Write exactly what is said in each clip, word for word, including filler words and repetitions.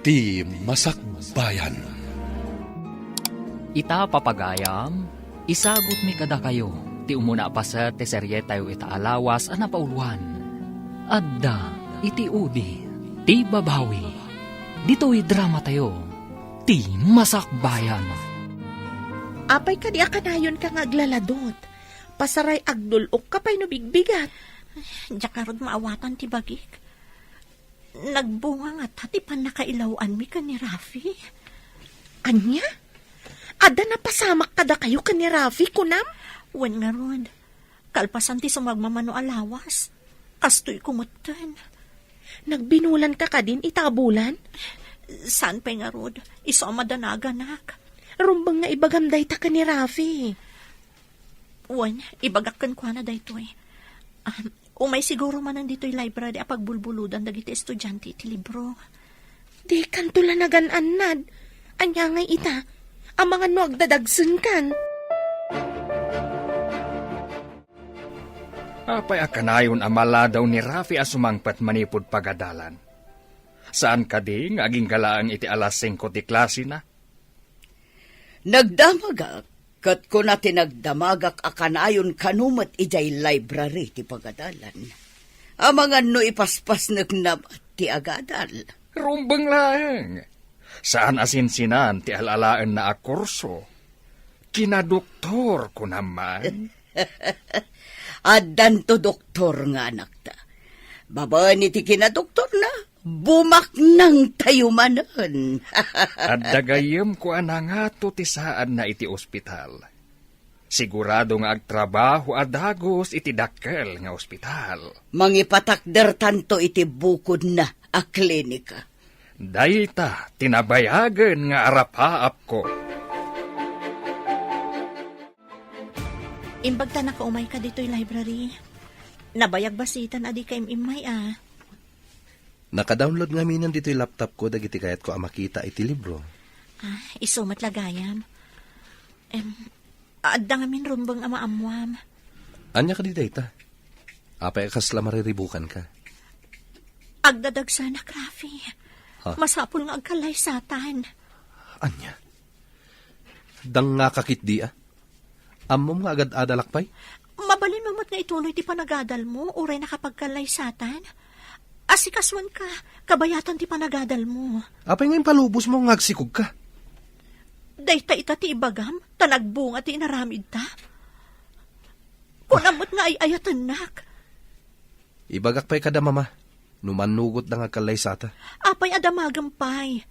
Ti Masakbayan. Ita, papagayam, isagutmi kadakayo ti umuna a paset ti serietayo ita a lawas a napauluan. Adda iti udi ti babawi. Ditoy dramatayo, Ti Masakbayan. Apay kadi a kanayonka nga aglaladot? Pasaray agdul-okka pay no bigbigat. Diak ngarud maawatan ti bagik. Nagbunga ngata ti pannakailaw-anmi ken ni Rafi. Ania? Adda napasamak kadakayo ken ni Rafi, kunam? Wen ngarud, kalpasan ti sumagmamano a lawas, kastoyko metten. Nagbinulanka kadin ita a bulan? Saan pay ngarud, isu a madanaganak. Rumbeng nga ibagam dayta ken ni Rafi. Wen, ibagak kenkuana daytoy. Ah, umay siguro manen ditoy library a pagbulbuludan dagiti estudiante iti libro. Dikanto la nagan-annad. Ania ngay ita? Amangan no agdadagsenkan. Apay a kanayon a maladaw ni Rafi a sumangpet manipud pagadalan? Saan kadi nga agingga laeng iti alas singko ti klasena? Nagdamagak, ket kuna ti nagdamagak a kanayon kano met idiay library ti pagadalan. Amangan no ipaspasnekna met ti agadal. Rumbeng laeng. Saan a sinsinan ti al-alaenna a kurso. Kinadoktor, kunam man. Addanto doktor nga anakta. Babaen iti kinadoktorna, bumaknangtayo manen. Adda gayyemko a nangato ti saadna iti ospital. Sigurado nga agtrabaho a dagus iti dakkel nga ospital. Mangipatakdertanto iti bukodna a klinika. Dayta ti nabayagen nga arapaapko. Imbag ta nakaumayka ditoy library. Nabayag basiten a dika im-immay a. Naka-download ngaminen ditoy laptopko dagiti kayatko a makita iti libro. Ah, isu met la gayam. Em, adda ngamin rumbeng a maammuam. Ania kadi dayta? Apay a kasla mariribukanka? Agdadagsanak, Rafi. Ha? Masapul nga agkallaysatan. Ania? Dangngaka ketdi a? Ammom nga agad-adalak pay? Mabalinmo met nga ituloy ti panagadalmo uray nakapagkallaysatan? Asikasuenka, kabayatan ti panagadalmo. Apay nga impalubosmo nga agsikogka? Dayta ita ti ibagam, ta nagbunga ti inaramidta. Kunam met nga ay-ayatennak. Ibagak pay kada mama, no mannugotda nga agkallaysata. Apay a damagem pay?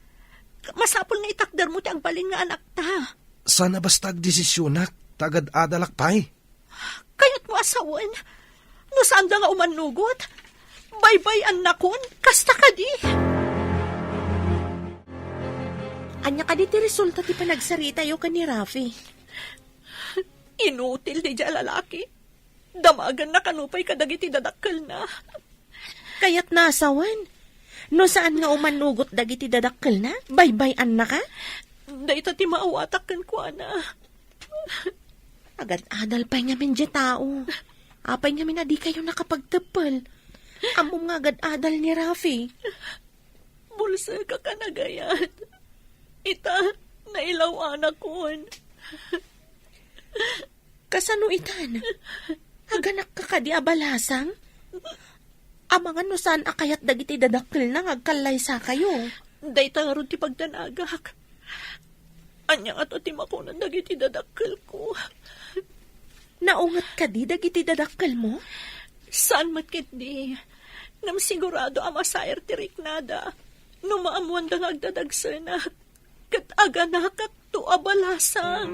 Masapul nga itakdermo ti agbalin nga anakta. Saan a basta agdesisionak, ta agad-adalak pay. Kayatmo a sawen, no saanda nga umannugot, baybay-annakon, kasta kadi. Ania kadi ti resulta ti panagsaritayo ken ni Rafi? Inutil diay a lalaki. Damagenna kano pay kadagiti dadakkelna. Kayatna a sawen, no saan nga umannugot dagiti dadakkelna, baybay-annaka? Dayta ti maawatak kenkuana. Agad-adal pay ngamin diay tao. Apay ngamin a dikayo nakapagteppel? Ammom nga agad-adal ni Rafi. Bulsek a kanagayat. Ita, nailaw-anakon. Kasano itan? Aganakka kadi a balasang? Amangan no saan a kayat dagiti dadakkelna nga agkallaysakayo. Dayta ngarud ti pagdanagak. Ania ngato ti makunan dagiti dadakkelko? Naunget kadi dagiti dadakkelmo? Saan met ketdi. Ngem sigurado a masair ti riknada no maammoanda nga agdadagsenak. Ket aganakakto a balasang.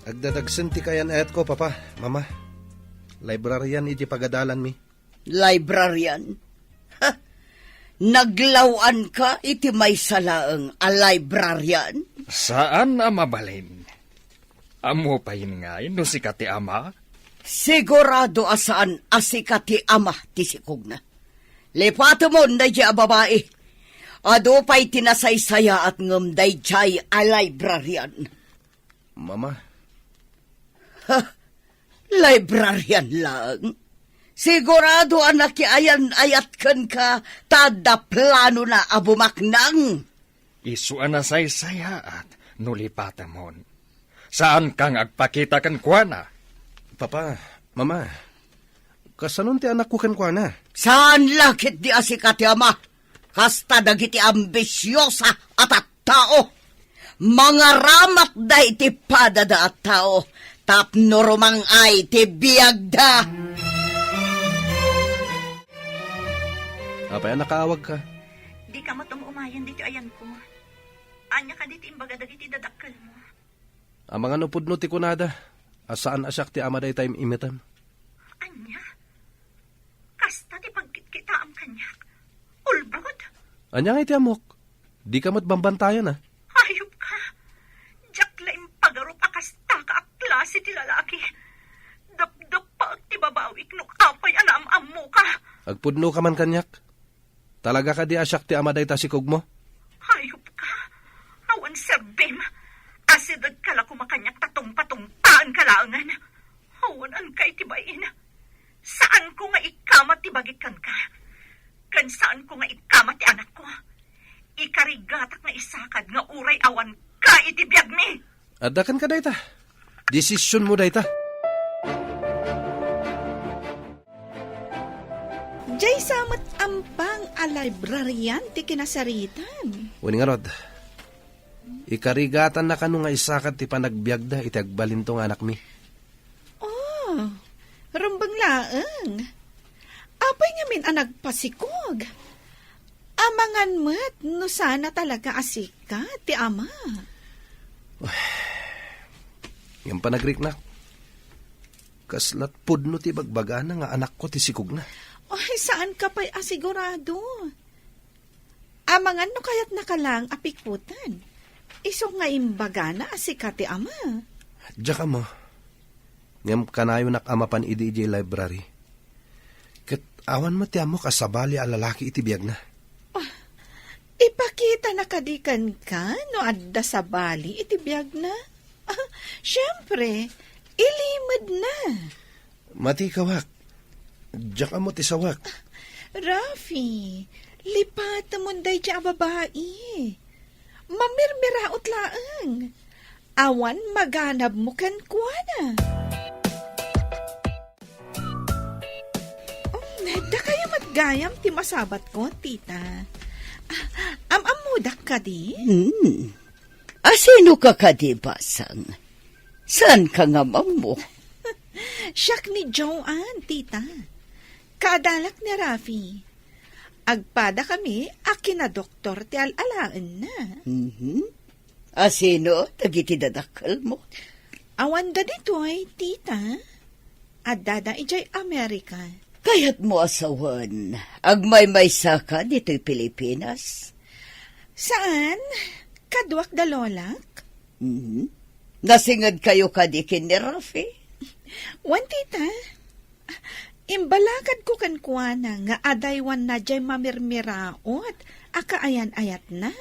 Agdadagsen ti kayan-ayatko, Papa, Mama. Librarian iti pagadalanmi. Librarian? Ha? Naglaw-anka iti maysa laeng a librarian? Saan a mabalin. Ammo pay ngay no sika ti ama? Sigurado a saan a sika ti ama ti sikogna. Lipatemon daydiay a babai. Adu pay ti nasaysayaat ngem daydiay a librarian. Mama. Ha? Librarian laeng? Sigurado a nakiayan-ayat kenka ta adda planona a bumaknang. Isu a nasaysayaat no lipatemon. Saanka nga agpakita kenkuana. Papa, Mama, kasanon ti anakko kenkuana? Saan la ketdi a sika ti ama. Kasta dagiti ambisiosa a tattao. Mangaramatda iti padada a tao tapno rumang-ay ti biagda. Apay a nakaawagka? Dika met um-umayen ditoy ayanko. Ania kadi ti imbaga dagiti dadakkelmo? Amangan no pudno ti kunada a saan a siak ti ama dayta im-imetem. Ania? Kasta ti pagkitkitaem kaniak? Ulbod? Ania ngay ti ammok? Dika met bambantayan, a? Hayop ka! Diak la impagarup a kasta ka a klase ti lalaki. Dapdappaek ti babawik no apay a naam-ammoka. Agpudnoka man kaniak. Talaga kadi a siak ti ama dayta sikogmo? Hayop ka! Awan serbim! Asidegka la koma kaniak ta tungpatungpaenka laengen. Awan-anka iti bain. Saanko nga ikamat ti bagik kenka. Ken saanko nga ikamat ti anakko. Ikarigatak nga isakad nga uray awanka iti biagmi. Adda kenka dayta. Desisionmo dayta. Diay sa met ampang a librarian ti kinasaritan. Wen ngarud, ikarigatan na kano nga isakad ti panagbiagda iti agbalinto nga anakmi. Oh, rumbeng laeng. Apay ngamin a nagpasikog? Amangan met no saan a talaga a sika ti ama. Ngem panagriknak, kasla pudno ti bagbagana nga anakko ti sikogna. Ay, saanka pay a sigurado. Amangan no kayatnaka laeng a pikutan. Isu nga imbagana a sika ti ama. Diak ammo. Ngem kanayonak a mapan idi idiay library. Ket awan met ti ammok a sabali a lalaki iti biagna. Ah, ipakitana kadi kenka no adda sabali iti biagna? Ah, siempre, ilimedna. Mati kawak. Diak ammo ti sawak. Rafi, lipatemon daydi a babai. Mamirmiraot laeng. Awan maganabmo kenkuana. Um, dakayo met gayam ti masabatko, tita. Ah, am-ammodak kadi? Hmm. Asino ka kadi, Basang? Saan ka nga mammo? Siak ni Joanne, tita. Kaadalak ni Rafi. Agpada kami a kinadoktor ti al-alaenna. Mhm. Asino dagiti dadakkelmo? Awan da ditoy, tita. Addada idiay Amerika. Kayatmo a sawen, agmaymaysa ka ditoy Pilipinas? Saan? Kaduak da lolak. Mhm. Nasinged kayo kadi ken ni Rafi? Wen, tita. Imbalakadko kenkuana nga adaywanna diay mamirmiraot a kaayan-ayatna.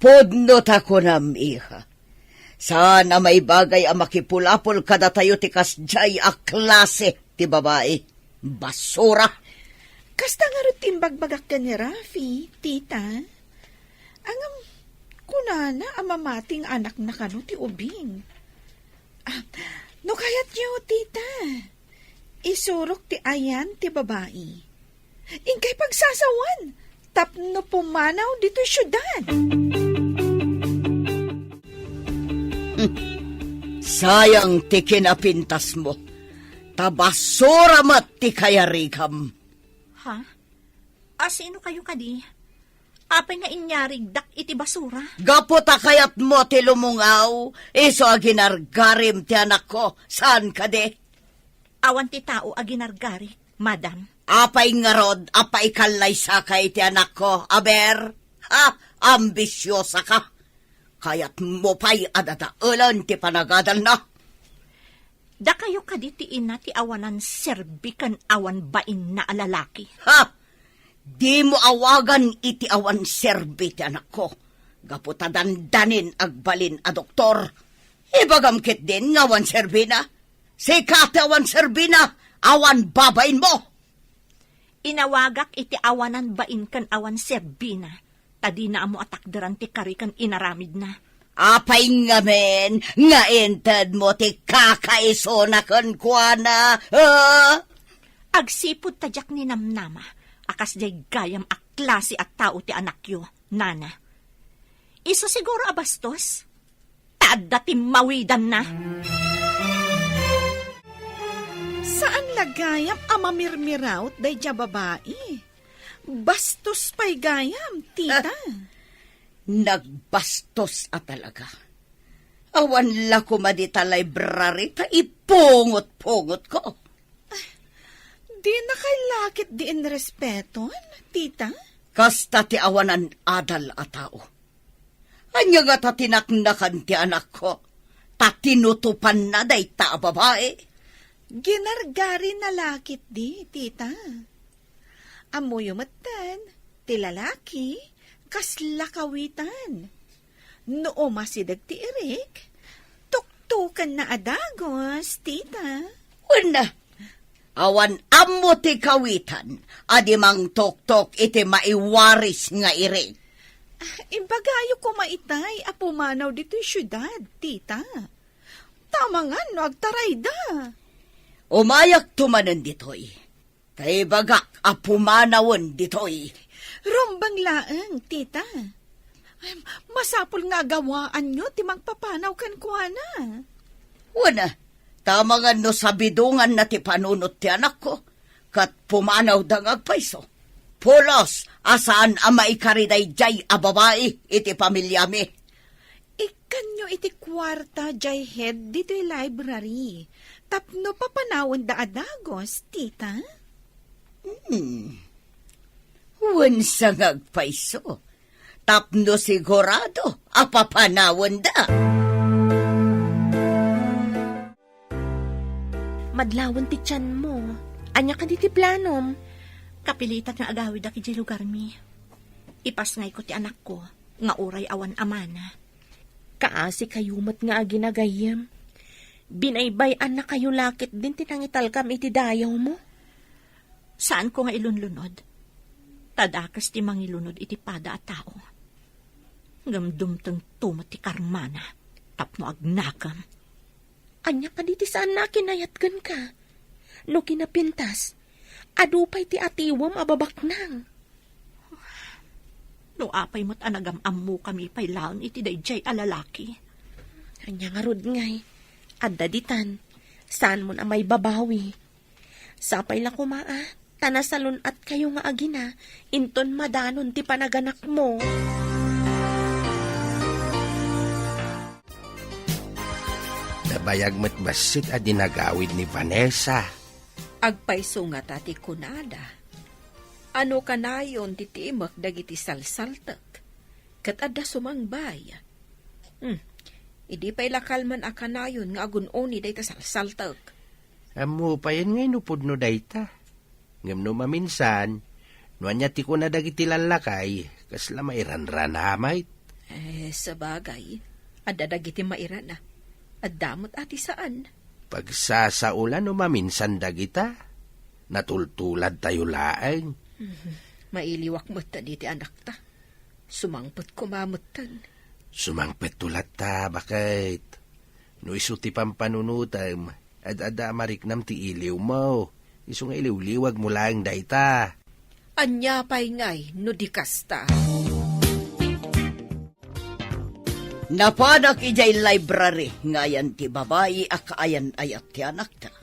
Pudno ta kunam, iha. Saan a maibagay a makipulapol kadatayo ti kasdiay a klase ti babai. Basura! Kasta ngarud ti imbagbagak ken ni Rafi, tita. Ngem, kunana a mamati nga anakna kano ti ubing. Ah, no kayatyo, tita, isurok ti ayan ti babai. Inkay pagsasawan tapno pumanaw ditoy siudad. Sayang ti kinapintasmo, ta basura met ti kayarigam. Ha? Asino kayo kadi? Apay nga inyarigdak iti basura? Gapu ta kayatmo ti lumungaw, isu a ginargarim ti anakko, saan kadi? Awan ti tao a ginargarik, madam. Apay ngarud a paikallaysaka iti anakko, aber? Ha? Ambisiosa ka? Kayatmo pay a dadaelen ti panagadalna? Dakayo kadi ti ina ti awanan serbi ken awan bainna a lalaki. Ha? Dimo awagan iti awan serbi ti anakko, gapu ta dandanin agbalin a doktor. Ibagam ketdin nga awan serbina. Sika ti awan serbina, awan babainmo. Inawagak iti awanan bain ken awan serbina, ta dina ammo a takderan ti kari ken inaramidna. Apay ngamin nga intedmo ti kakaisuna kenkuana, ha? Agsipud ta diak ninamnama a kasdiay gayam a klase a tao ti anakyo, nana. Isu siguro a bastos? Ta adda timmawidanna. Saan la gayam a mamirmiraut daydiay a babai. Bastos pay gayam, tita. Ah, nagbastos a talaga. Awan la koma dita library ta ipungot-pungotko. Dina kay lakit di inrespeton, tita? Kasta ti awanan adal a tao. Ania ngata ti naknakan ti anakko, ta tinutopanna dayta a babai? Ginargarina lakit di, tita. Ammoyo metten, ti lalaki, kasla kawitan. No umasideg ti irik, tuktukenna a dagus, tita. Wen, awan ammo ti kawitan a di mangtuktok iti maiwaris nga irik. Ah, ibagayo koma itay a pumanaw ditoy siudad, tita. Tamangan no agtarayda. Umayakto manen ditoy. Ta ibagak a pumanawen ditoy. Rumbeng laeng, tita. Ay, masapul nga agawaanyo ti mangpapanaw kenkuana. Wen, tamangan no sabidonganna ti panunot ti anakko, ket pumanawda nga agpayso. Pulos a saan a maikari daydiay a babai iti pamiliami. Ikkanyo iti kuarta diay head ditoy library tapno papanawenda a dagus, tita? Hmm. Wen sa nga agpayso, tapno sigurado a papanawenda. Madlawen ti tianmo. Ania kadi ti planom? Kapilitan nga agawidak idiay lugarmi. Ipasngayko ti anakko nga uray awan amana. Kaasikayo met nga agina gayyem. Binaybay-annakayo la ketdin ti nangitalkam iti dayawmo. Saanko nga ilunlunod. Ta dakes ti mangilunod iti pada a tao. Ngem dumtengto met ti karmana tapno agnakem. Ania kadi ti saanna a kinayat kenka? No kinapintas, adu pay ti atiwem a babaknang. No apay met a nagam-ammokami pay laeng iti daydiay a lalaki. Ania ngarud ngay, adda ditan, saanmon a maibabawi. Sapay la koma a, ta nasalun-atkayo nga agina, inton madanon ti panaganakmo. Nabayag met bassit a dinagawid ni Vanessa. Agpayso ngata ti kunada. Ano kanayon ti timek dagiti salsaltek? Ket adda sumangbay. Hmm. Idi pay la kalman a kanayon nga agun-uni dayta salsaltek. Ammo payen nga inupod no dayta. Ngem no maminsan, no ania ti kuna dagiti lallakay, kasla mairanrana met. Eh, sabagay, adda dagiti mairana. Adda met a ti saan. Pagsasaola no maminsan dagita. Natultuladtayo laeng. Mhm. Mailiwak metten iti anakta. Sumangpet koma metten. Sumangpetto latta, baket. No isu ti pampanunotem, ad-adda a mariknam ti iliwmo. Isu nga iliwliwagmo laeng dayta. Ania pay ngay no di kasta? Napanak idiay library nga ayan ti babai a kaayan-ayat ti anakta.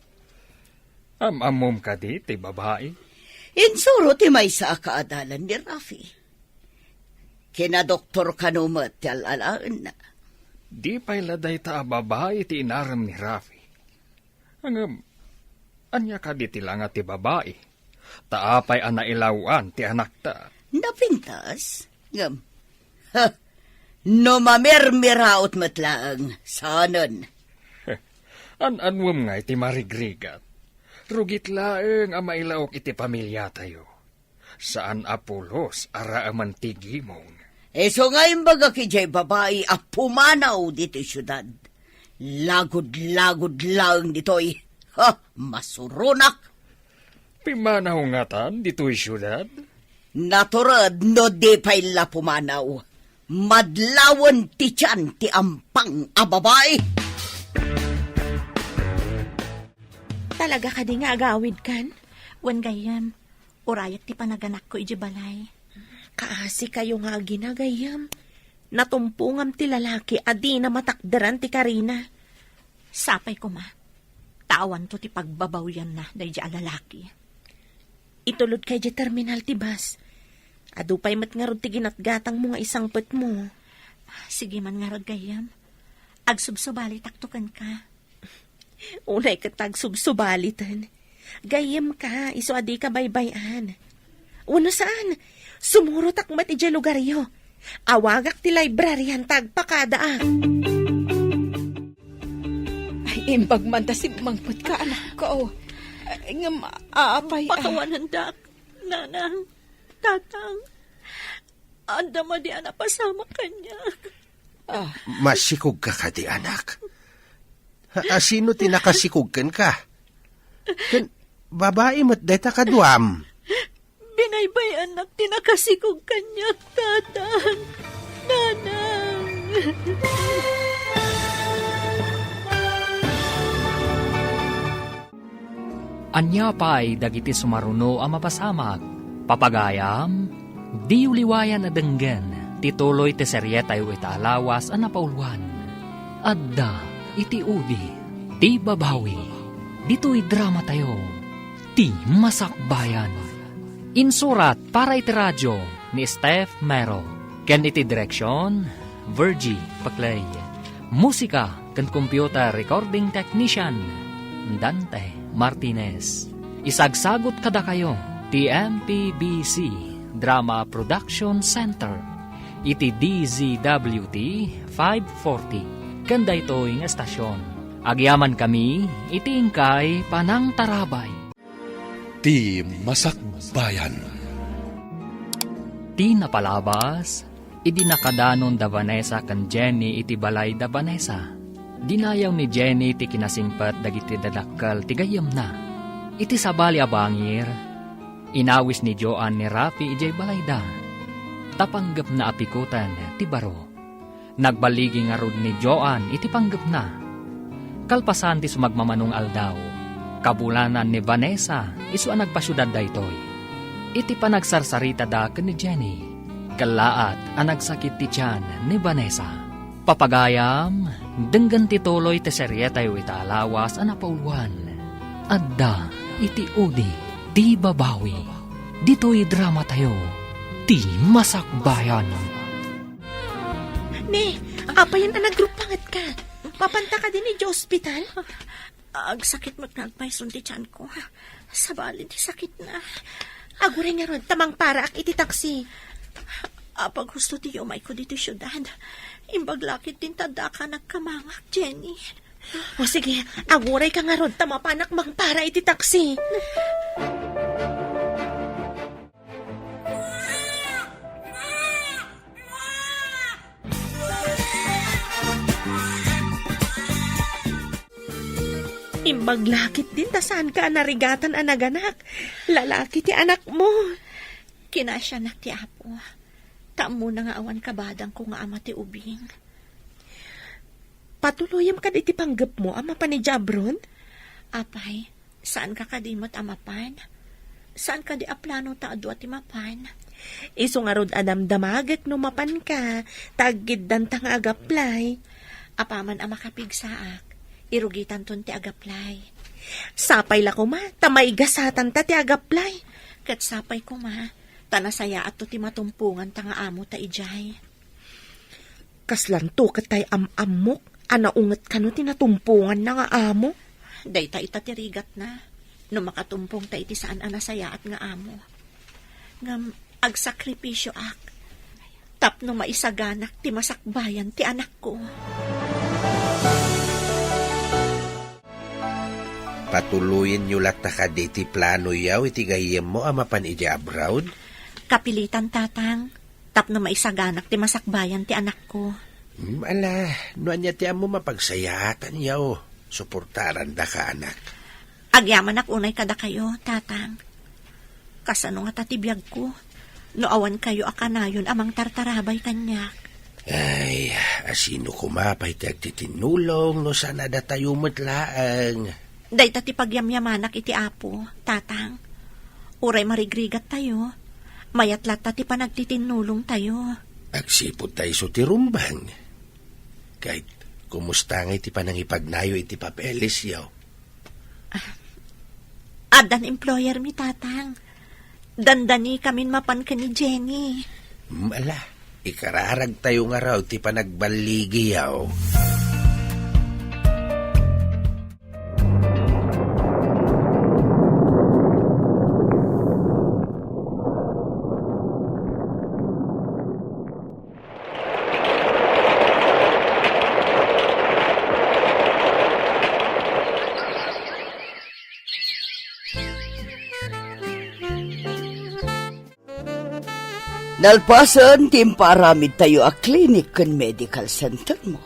Am-ammom kadi ti babai? Insuro ti maysa a kaadalan ni Rafi. Kinadoktor kano met ti al-alaenna. Di pay la dayta a babai ti inarem ni Rafi. Ngem, ania kadi ti langa ti babai? Ta apay a nailawan ti anakta? Napintas? Ngem, ha, no mamirmiraot met laeng, saanen. An-anuem ngay ti marigrigat? Rugit laeng a mailaok iti pamiliatayo. Saan a pulos a raaman ti gimong. Isu nga imbagak idiay babai a pumanaw ditoy siudad. Lagud-lagud laeng ditoy. Ha, masuronak! Pimanaw ngatan ditoy siudad? Natured no di pay la pumanaw. Madlawen ti tian ti ampang a babai. Talaga kadi nga agawidkan? Wen gayyem, urayek ti panaganakko idiay balay. Kaasikayo nga agina, gayyem. Natumpongam ti lalaki a dina matakderan ti karina. Sapay koma, ta awanto ti pagbabawyanna daydiay a lalaki. Itulodka idiay terminal ti bus. Adu pay met ngarud ti ginatgatangmo nga isangpetmo. Sige man ngarud, gayyem. Agsubsubalitakto kenka. Unay ket agsubsubaliten. Gayyemka, isu a dika baybay-an. Wenno saan, sumurotak met idiay lugaryo. Awagak ti librarian ta agpakadaak. Ay, imbag man ta simmangpetka, anakko. Ay, ngem, apay, ah. Pakawanendak, nanang, tatang. Adda madi a napasamak kaniak. Ah. Masikogka kadi, anak? Ha, a, sino ti nakasikog kenka? Ken babai met dayta kaduam. Binaybay-annak ti nakasikog kaniak, tatang, nanang. Ania pay dagiti sumaruno a mapasamak? Papagayam, diyo liwayan a denggen ti tuloy ti serietayo ita a lawas a napauluan. Adda iti udi ti babawi. Ditoy dramatayo, Ti Masakbayan. Insurat para iti radio ni Steph Mero, ken iti direksion, Virgie Paclay. Musika ken computer recording technician, Dante Martinez. Isagsagut kadakayo ti M P B C Drama Production Center iti D Z W T five forty ken daytoy nga estasion. Agyamankami iti inkay panangtarabay. Ti Masakbayan. Ti napalabas, idi nakadanon da Vanessa ken Jenny iti balay da Vanessa, dinayaw ni Jenny ti kinasingpet dagiti dadakkel ti gayyemna. Iti sabali a bangir, inawis ni Joan ni Rafi idiay balayda, ta panggepna a pikoten ti baro. Nagballigi ngarud ni Joan iti panggepna. Kalpasan ti sumagmamano nga aldaw, kabulanan ni Vanessa isu a nagpasiudad daytoy. Iti panagsarsaritada ken ni Jenny, kellaat a nagsakit ti tian ni Vanessa. Papagayam, denggen ti tuloy ti serietayo ita a lawas a napauluan. Adda iti udi ti babawi. Ditoy dramatayo, Ti Masakbayan. Ne, apayen a nagruppangetka? Mapanta kadi idiay ospital? Agsakit met nga agpayson ti tianko. Sabali ti sakitna. Aguray ngarud ta mangparaak iti taksi. Apag husto ti yumayko ditoy siudad. Imbag la ketdin ta addaka a nagkamangak, Jenny. O sige, agurayka ngarud ta mapanak mangpara iti taksi. Imbag la ketdin ta saanka a narigatan a naganak. Lalaki ti anakmo. Kinasiannak ti Apo. Ta ammona nga awan kabadangko nga ama ti ubing. Patuloyem kadi ti panggepmo a mapan idiay abroad? Apay, saanka kadi met a mapan? Saan kadi a plano ta adu a ti mapan? Isu ngarud a damdamagek no mapanka, ta aggiddanta nga agaplay. Apaman a makapigsaak, irugitanton ti agaplay. Sapay la koma, ta maigasatanta ti agaplay. Ket sapay koma, ta nasayaatto ti matumponganta nga amota idiay. Kaslanto ket tay am-ammok a naunget kano ti natumponganna nga amo? Dayta ita ti rigatna, no makatumpongta iti saan a nasayaat nga amo. Ngem agsakripisioak tapno maisaganak ti masakbayan ti anakko. Patuloyenyo latta kadi ti planoyo iti gayyemmo a mapan idiay abroad? Kapilitan, Tatang, tapno maisaganak ti masakbayan ti anakko. Hmm, ala, no ania ti ammo mapagsayaatanyo, suportarandaka, anak. Agyamanak unay kadakayo, Tatang. Kasano ngata ti biagko no awan kayo a kanayon a mangtartarabay kaniak? Ay, asino koma pay ti agtitinnulong no saan a datayo met laeng? Dayta ti pagyamyamanak iti Apo, Tatang. Uray marigrigattayo, mayat latta ti panagtitinnulongtayo. Agsipud ta isu ti rumbeng. Ket, kumusta ngay ti panangipagnayo iti papelesyo? Addan employer mi, Tatang. Dandani kamin mapan ken ni Jenny. Mm, ala, ikararagtayo ngarud ti panagballigiyo. Nalpasen ti impaaramidtayo a clinic ken medical center mo,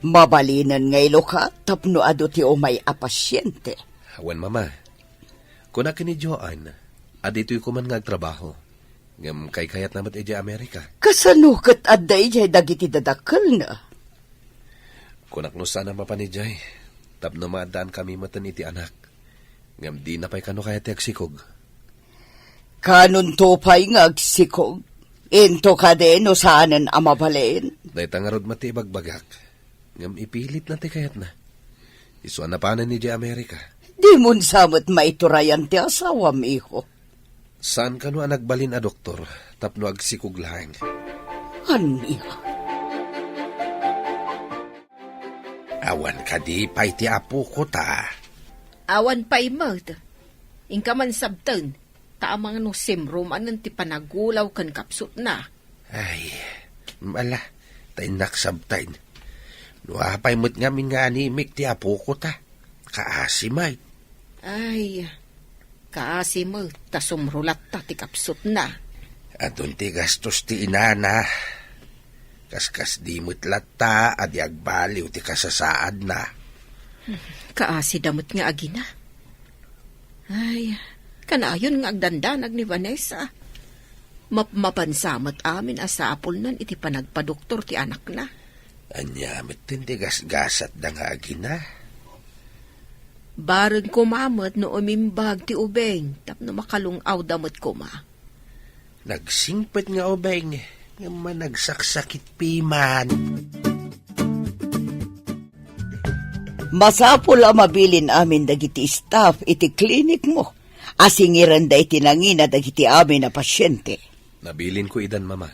mabalinen nga ilukat tapno adu ti umay a pasiente. Wen, Mama. Kuna ken ni Joan a ditoy koman nga agtrabaho. Ngem kaykayatna met idiay Amerika. Kasano ket adda idiay dagiti dadakkelna? Kunak no saan a mapan idiay, tapno maaddaan kami metten iti anak. Ngem dina pay kano kayat ti agsikog. Kanonto pay nga agsikog? Into kadi no saanen a mabalin? Dayta ngarud met ti ibagbagak. Ngem ipilitna ti kayatna. Isu a napanen idiay Amerika. Dimon sa met maiturayan ti asawam, iho. Saan kano a nagbalin a doktor tapno agsikog laeng? Ania? Awan kadi pay ti apoko ta? Awan pay met. Inka man sabten, ta amangan no simro manen ti panagulaw ken kapsutna. Ay, ala, ta innak sabten. No apay met ngamin nga animik ti apoko ta, kaasi met. Ay, kaasi met ta sumro latta ti kapsutna. Adun ti gastos ti inana. Kaskasdi met latta a di agbaliw ti kasasaadna. Kaasida met nga agina. Ay, kanayon nga agdandanag ni Vanessa. Mapmapansa met amin a sapulnan iti panagpadoktor ti anakna. Ania met ti gasgasatda nga agina? Bareng koma met no umimbag ti ubing tapno makalung-awda met koma. Nagsingpet nga ubing, ngem managsaksakit piman. Masapul a mabilin amin dagiti staff iti klinik mo a singirenda iti nangina dagiti amin a pasiente. Nabilinko idan, Mama.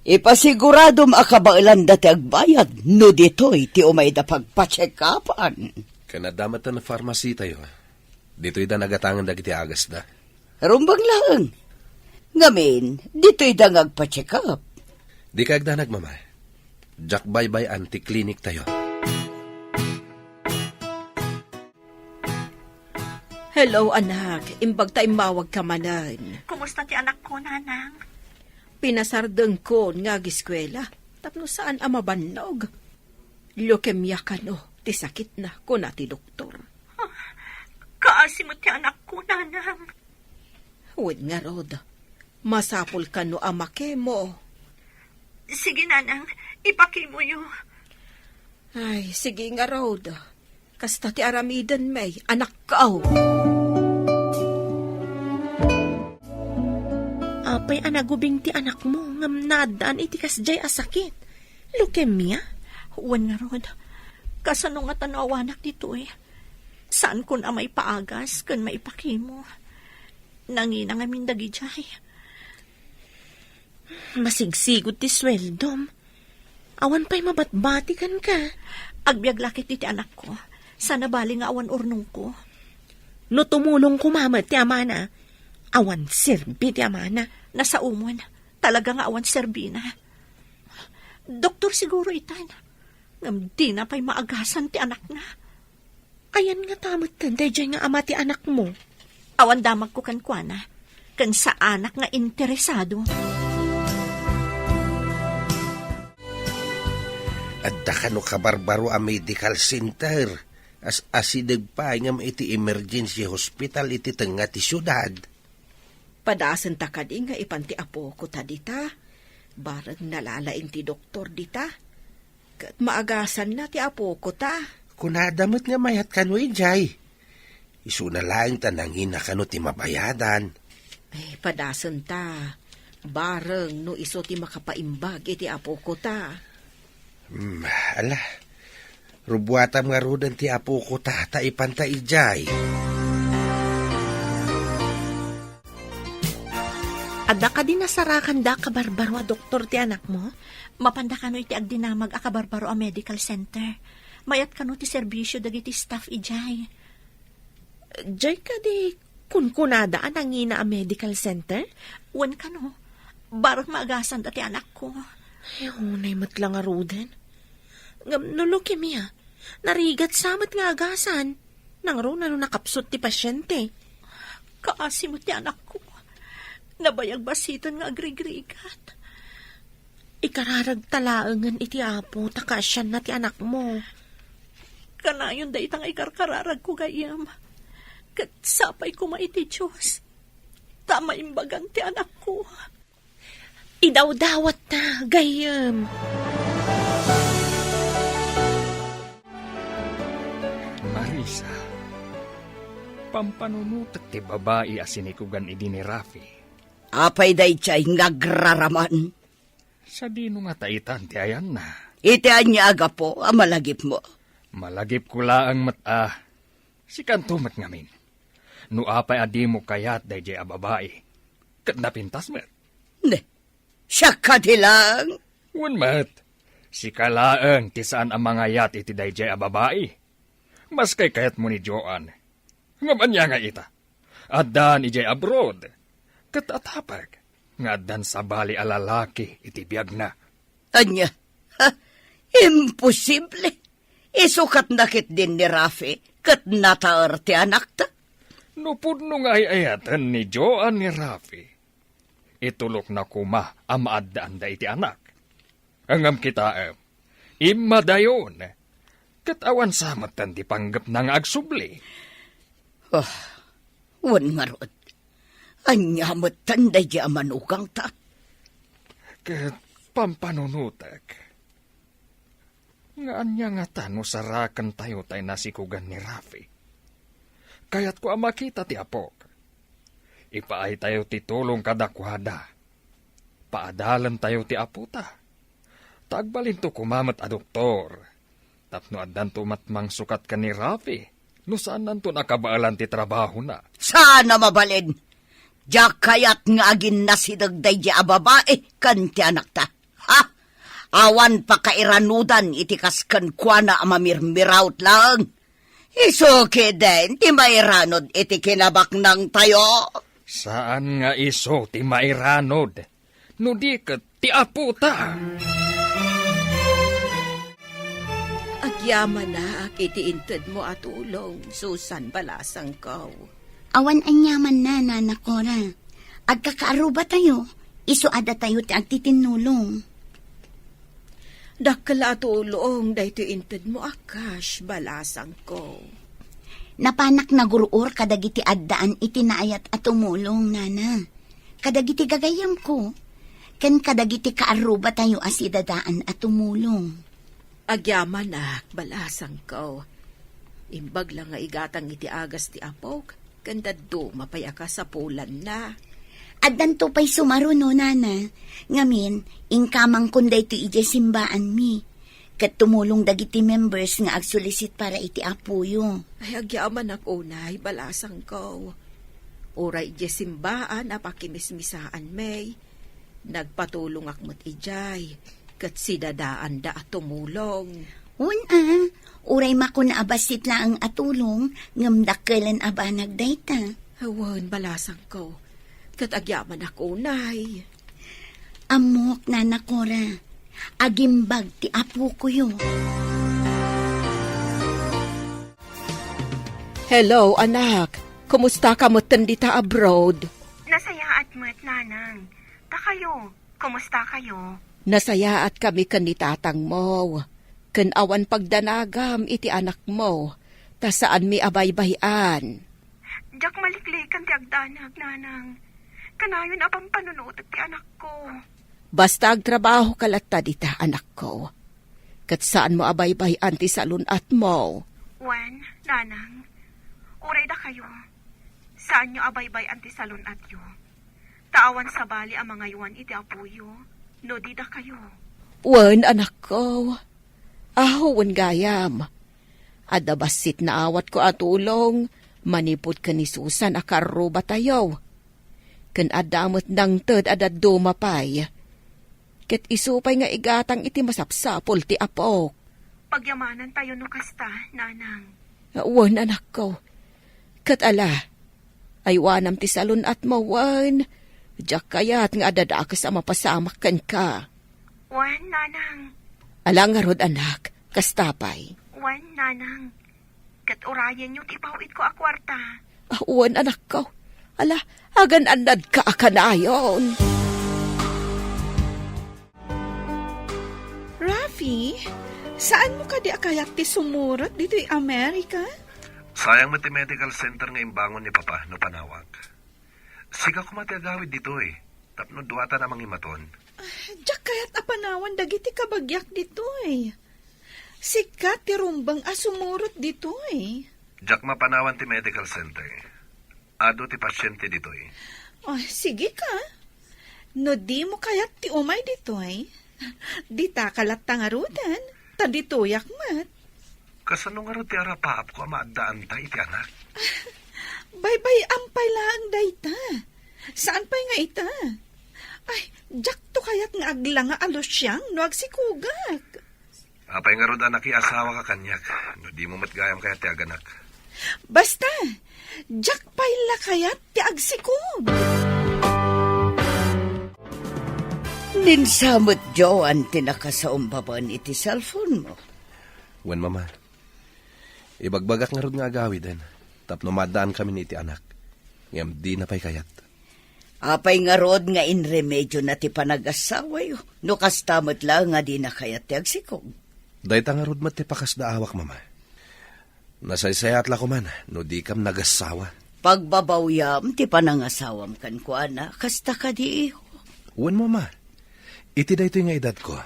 Ipasiguradom a kabaelanda ti agbayad no ditoy ti umayda pagpacheck-upan. Ken adda met ti pharmacy tayo. Ditoyda nagatangen dagiti agasda. Rumbeng laeng. Ngamin, ditoyda nga agpa-check up. Dika agdanag, Mama. Diak baybay-an ti klinik tayo. Hello, anak. Imbag ta immawagka manen. Kumusta ti anakko, Nanang? Pinasardengkon nga agiskuela tapno saan a mabannog. Leukemia kano ti sakitna, kuna ti doktor. Ah, kaasi met ti anakko, Nanang. Wen ngarud, masapul kano a makemo. Sige, Nanang, ipakemoyo. Ay, sige ngarud. Kasta ti aramiden, may anakko. Apay a nagubing ti anakmo ngem naaddaan iti kasdiay a sakit? Leukemia? Wen ngarud, kasano ngata no awanak ditoy? Saankon a maipaagas ken maipakemo. Nangina ngamin dagidiay. Masigsigud ti sueldom. Awan pay mabatbati kenka. Agbiag la ket iti anakko. Saan a bali nga awan urnongko. No tumulong koma met ti amana, awan serbi ti amana. Nasaomon, talaga nga awan serbina. Doktor siguro itan. Ngem dina pay maagasan ti anakna. Ayan ngata metten daydiay nga ama ti anakmo? Awan damagko kenkuana, ken saanak nga interesado. Adda kano kabarbaro a medical center, as-asideg pay ngem iti emergency hospital iti tengnga ti siudad. Padasenta kadi nga ipan ti apokota dita? Bareng nalalaing ti doktor dita. Ket maagasanna ti apokota. Kunada met nga mayat kano idiay. Isuna laeng ta nangina kano ti mabayadan. Eh, padasenta. Bareng no isu ti makapaimbag iti apokota. Hmm, ala. Rubuatam ngaruden ti apokota ta ipanta idiay. Adda kadi nasarakanda a kabarbaro a doktor ti anakmo? Mapanda kano iti agdinamag a kabarbaro a medical center. Mayat kano ti serbisio dagiti staff idiay. Diay kadi kunkunada a nangina a medical center? Wen kano, bareng maagasanda ti anakko. Ay, unay met la ngaruden. Ngem no leukemia, narigat sa met nga agasan. Nangruna no nakapsut ti pasyente. Kaasi met ti anakko. Nabayag basiten nga agrigrigat. Ikararagta laengen iti Apo ta kaasianna ti anakmo. Kanayon dayta nga ikarkararagko, gayyem. Ket sapay koma iti Dios ta maimbagan ti anakko. Idawdawatta, gayyem. Marisa, pampanunotek ti babai a sinikugan idi ni Rafi. Apay daydiay nga agraraman? Sadino ngata itan ti ayanna? Iti ania a gapu a malagipmo? Malagipko laeng met a sikanto met ngamin. No apay a dimo kayat daydiay a babai, ket napintas met. Ne, siak kadi laeng? Wen met, sika laeng ti saan a mangayat iti daydiay a babai. Maski kayatmo ni Joan. Ngem ania nga ita? Addan idiay abroad. Ket atapek nga addan sabali a lalaki iti biagna. Ania? Ha? Imposible! Isu ket nakitdin ni Rafi ket nataer ti anakta. No pudno nga ay-ayaten ni Joan ni Rafi, itulokna koma a maaddaanda iti anak. Ngem kitaem, immadayon, ket awan sa metten ti panggepna nga agsubli. Ah, wen ngarud, ania metten daydiay a manugangta? Ket pampanunotek, nga ania ngata no sarakentayo tay nasikugan ni Rafi? Kayatko a makita ti apok. Ipaaytayo ti tulong kadakuada. Paadalentayo ti apota. Ta agbalinto koma met a doktor. Tapno addanto met mangsukat ken ni Rafi, no saannanton a kabaelan ti trabahona. Saan a mabalin! Diak kayat nga aginnasideg daydiay a babai ken ti anakta. Ha? Awan pakairanudan iti kas kenkuana a mamirmiraut laeng. Isu ketdin ti mairanud iti kinabaknangtayo. Saan nga isu ti mairanud, no di ket ti apota. Agyamanak iti intedmo a tulong, Susan, balasangko. Awan aniamanna, Nana Cora. Agkakaarrubatayo, isu a datayo ti agtitinnulong. Dakkel a tulong daytoy intedmo a cash, balasangko. Napanak nagur-or kadagiti addaan iti naayat a tumulong, Nana. Kadagiti gagayyemko, ken kadagiti kaarrubatayo a sidadaan a tumulong. Agyamanak, balasangko. Imbag la nga igatang iti agas ti apok, ken dadduma pay a kasapulanna. Addanto pay sumaruno, Nana. Ngamin, inkamangkon daytoy idiay simbaanmi. Ket tumulong dagiti members nga agsulisit para iti apoyo. Ay, agyamanak unay, balasangko. Uray idiay simbaan a pakimismisaanmi, nagpatulongak met idiay, ket sidadaanda a tumulong. Wen a, uray makuna a bassit laeng a tulong, ngem dakkelen a banag dayta. Wen, balasangko, ket agyamanak unay. Ammok, Nana Cora, agimbag ti apokoyo. Hello, anak. Kumusta ka metten dita abroad? Nasayaat met, Nanang. Ta kayo, kumusta kayo? Nasayaat kami ken ni tatangmo. Ken awan pagdanagam iti anakmo, ta saanmi a baybay-an. Diak maliklikan ti agdanag, Nanang. Kanayon a pampanunotek ti anakko. Basta agtrabahoka latta dita, anakko. Ket saanmo a baybay-an ti salun-atmo. Wen, nanang, uray dakayo, saanyo a baybay-an ti salun-atyo. Ta awan sabali a mangaywan iti apoyo, no di dakayo. Wen, anakko. Aho, wen gayam. Adda bassit naawatko a tulong manipud ken ni Susan a karrubatayo. Ken adda met nangted a dadduma pay. Ket isu pay nga igatang iti masapsapul ti apok. Pagyamanantayo no kasta, nanang. Wen, anakko. Ket ala, aywanam ti salun-atmo wen. Diak kayat nga adda dakes a mapasamak kenka. Wen, nanang. Ala ngarud, anak, kasta pay. Wen, nanang. Ket urayenyo ti ipaw-itko a kuarta. Ah, wen, anakko. Ala, agan-annadka a kanayon. Rafi, saanmo kadi a kayat ti sumurot ditoy Amerika? Sayang met ti medical center nga imbangon ni Papa no panawak. Sika koma ti agawid ditoy, tapno duatan a mangimaton. Ah, diak kayat a panawan dagiti kabagiak ditoy. Sika ti rumbeng a sumurot ditoy. Diak mapanawan ti medical center. Adu ti pasiente ditoy. Ah, sige ka. No dimo kayat ti umay ditoy, ditaka latta ngaruden, ta ditoyak met. Kasano ngarud ti arapaapko a maaddaanta iti anak? Baybay-am pay laeng dayta. Saan pay nga ita? Ay, diakto kayat nga aglanga a lusiang no agsikogak. Apay ngarud a nakiasawaka kaniak, no dimo met gayam kayat ti aganak? Basta, diak pay la kayat ti agsikog. Ninsa met, Joan, ti nakasaumbaban iti cellphone mo. Wen, Mama. Ibagbagak ngarud nga agawiden, tapno maaddaankamin iti anak. Ngem dina pay kayat. Apay ngarud nga inremedyona ti panagasawayo, no kasta met la nga dina kayat ti agsikog? Dayta ngarud met ti pakasdaawak, Mama. Nasaysayaat la koman no dikam nagassawa. Pagbabawyam ti panangasawam kenkuana, kasta kadi, iho? Wen, Mama. Iti daytoy nga edadko,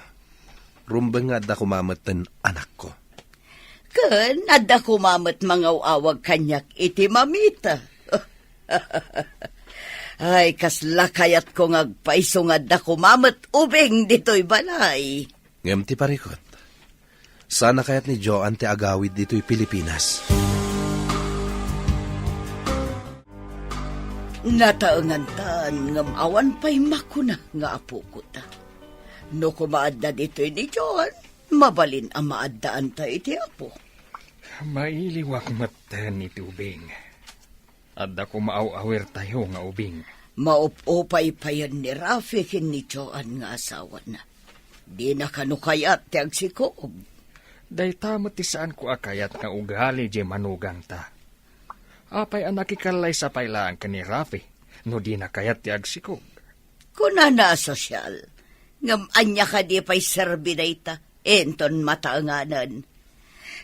rumbeng nga adda koma metten anakko. Ken adda koma met mangaw-awag kaniak iti mamita. Ay, kasla kayatko nga agpayso nga adda koma met ubing ditoy balay. Ngem ti parikut, saan a kayat ni Joan ti agawid ditoy Pilipinas? Nataengantan ngem awan pay makuna nga apokota. No koma adda ditoy ni Joan, mabalin a maaddaanta iti Apo. Mailiwak metten iti ubing. Adda koma aw-awirtayo nga ubing. Maup-upay payen ni Rafi ken ni Joan nga asawana. Dina kano kayat ti agsikog. Dayta met ti saanko a kayat nga ugali diay manugangta. Apay a nakikallaysa pay laeng ken ni Rafi no dina kayat ti agsikog? Kunana a sosyal, ngem ania kadi pay serbi dayta inton mataenganen?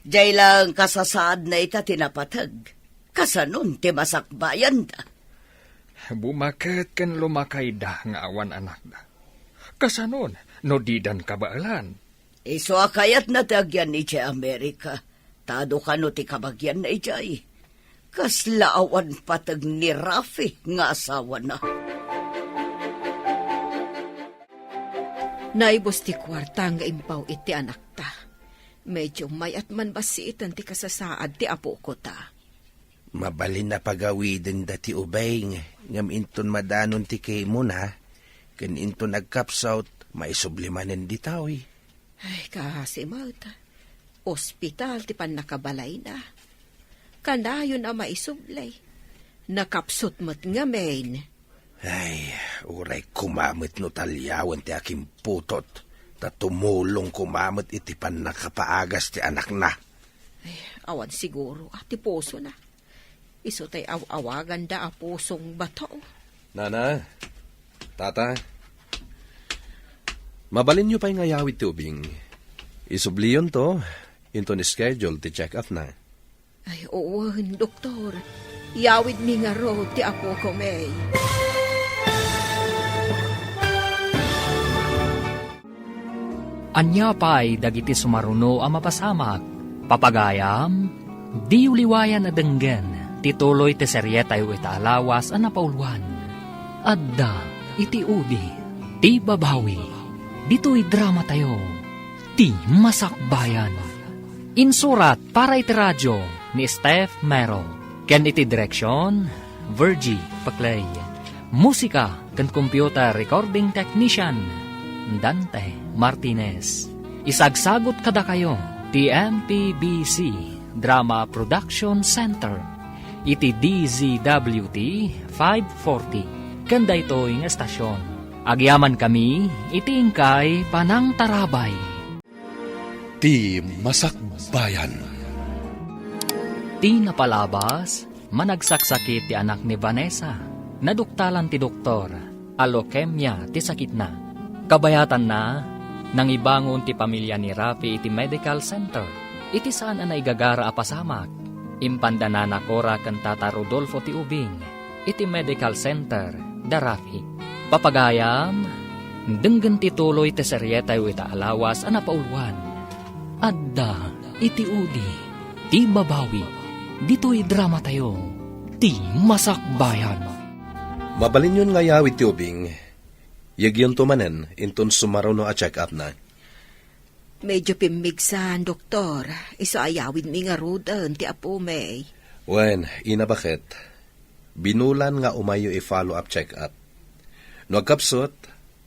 Diay laeng kasasaadna ita ti napateg. Kasanon ti masakbayanda? Bumaket ken lumakayda nga awan anakda. Kasanon no didan kabaelan? Isu a kayatna ti agyan idiay Amerika, ta adu kano ti kabagianna idiay. Kasla awan pateg ni Rafi nga asawana. Naibus ti kuarta nga impaw iti anakta. Medyo mayat man bassiiten ti kasasaad ti apokota. Mabalin a pagawidenda ti ubing, ngem inton madanon ti kemona, ken inton agkapsut, maisubli manen ditoy. Ay, kaasi met. Ospital ti pannakabalayna. Kanayon a maisubli. Nakapsut met ngamin. Ay, uray koma met no taliawen ti akimputot, ta tumulong koma met iti pannakapaagas ti anakna. Ay, awan siguro a ti pusona. Isu tay aw-awaganda a pusong bato. Nana, Tata, mabalinyo pay nga yawid ti ubing. Isubliyonto, inton schedule ti check-up na. Ay, wen, doktor. Yawidmi ngarud ti apoko, May. Ania pay dagiti sumaruno a mapasamak? Papagayam, diyo liwayan a denggen ti tuloy ti serietayo ita a lawas a napauluan. Adda iti udi ti babawi. Ditoy dramatayo, ti masakbayan. Insurat para iti radio ni Steph Mero, ken iti direksion, Virgie Paclay. Musika ken computer recording technician, Dante Martinez. Isagsagut kadakayo ti M P B C Drama Production Center iti D Z W T five forty ken daytoy nga estasion. Agyamankami iti inkay panangtarabay. Ti masakbayan. Ti napalabas, managsaksakit ti anak ni Vanessa. Naduktalan ti doktor a leukemia ti sakitna. Kabayatanna, nangibangon ti pamilya ni Rafi iti medical center. Iti saan a naigagara a pasamak, impanda Nana Cora ken Tata Rodolfo ti ubing iti medical center da Rafi. Papagayam, denggen ti tuloy ti serietayo ita a lawas a napauluan. Adda iti udi ti babawi. Ditoy dramatayo, ti masakbayan. Mabalinyon nga ayawid ti ubing, yekyonto manen inton sumaruno a check-up na. Medyo pimmigsan, doktor. Isu ayawidmi ngaruden ti apomi. Wen, ina, baket? Binulan nga umayyo i-follow up check-up. No agkapsut,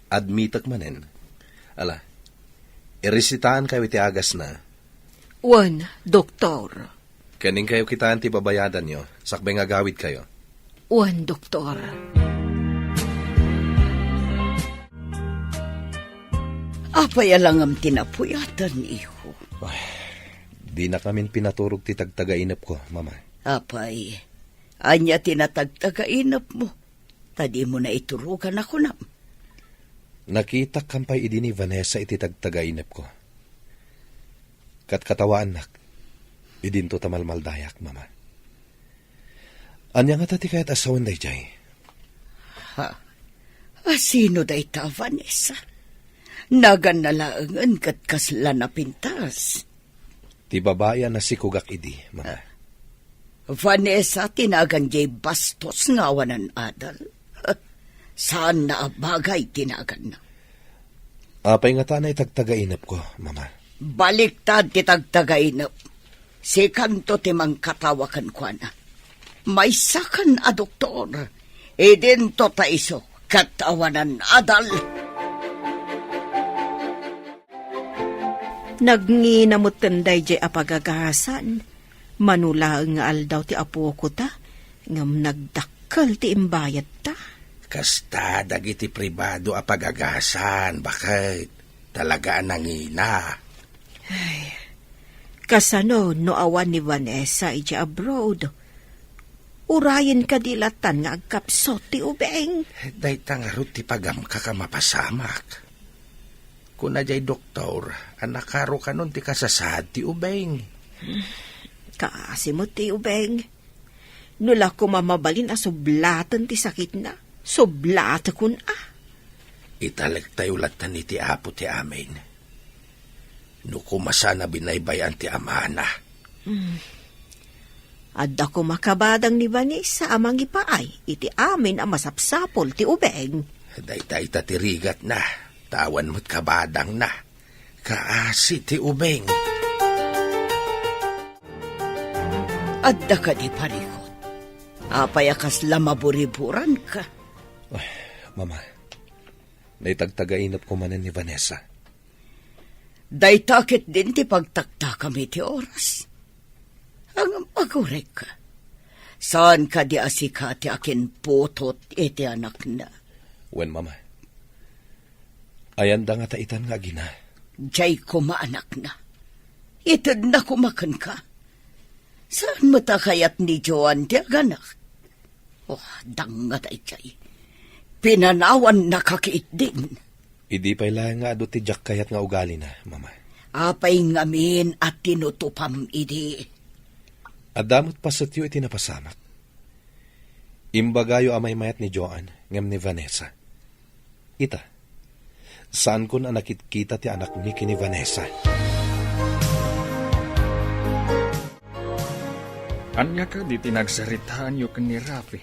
admitek manen. Ala, iresitaankayo iti agasna. Wen, doktor. Ken inkayo kitaen ti babayadanyo, sakbay nga agawidkayo. Wen, doktor. Apay a langam ti napuyatanyo? Ay, dinakamin pinaturog ti tagtagainepko, Mama. Apay, ania ti natagtagainepmo? Ta dimo naiturogan a kunam. Nakitak pay idi ni Vanessa iti tagtagainepko. Katkatawaannak, idinto ta malmaldayak, Mama. Ania ngata ti kayat a sawen daydiay? Ha? A sino dayta, Vanessa? Naganna laengen ket kasla napintas. Ti babai a nasikogak idi, Mama. Vanessa ti nagan diay bastos nga awanan adal. Saanna a bagay ti naganna. Apay ngata a naitagtagainepko, Mama? Baliktad ti tagtagainep. Sikanto ti mangkatawa kenkuana. Maysakan a doktor. Idinto ta isu ket awanan adal. Nagngina metten daydiay a pagagasan. Mano laeng nga aldaw ti apokota, ngem nagdakkel ti imbayadta. Kasta dagiti pribado a pagagasan, baket? Talaga a nangina. Ay, kasano no awan ni Vanessa idiay abroad? Urayen kadi latan nga agkapsut ti ubing? Dayta ngarud ti pagamkak a mapasamak. Kuna diay doktor a nakarukanon ti kasasaad ti ubing. Kaasi met ti ubing. No la koma mabalin a sublaten ti sakitna, sublatekon a. Italektayo latta iti Apo ti amin. No koma saan a binaybay-an ti amana. Hmm. Adda koma kabadang ni Vanessa a mangipaay iti amin a masapsapul ti ubing. Dayta ita ti rigatna, ta awan met kabadangna. Kaasi ti ubing. Adda kadi parikut? Apay a kasla maburiburanka? Ay, Mama, naitagtagainepko manen ni Vanessa. Dayta ketdin ti pagtaktakam iti oras. Ngem agurek, saan kadi a sika ti akinputot iti anakna? Wen, Mama. Ayanda ngata itan nga agina? Diay koma anakna. Itedna koma kenka. Saan met a kayat ni Joan ti aganak? Oh, dangngata idiay. Pinanawannaka ketdin. Idi pay laeng nga adu ti diak kayat nga ugalina, Mama. Apay ngamin a tinutupam idi? Adda met pasetyo iti napasamak. Imbagayo a maymayat ni Joan ngem ni Vanessa. Ita, Saankon a nakitkita ti anakmi ken ni Vanessa. Ania kadi ti nagsaritaanyo ken ni Rafi?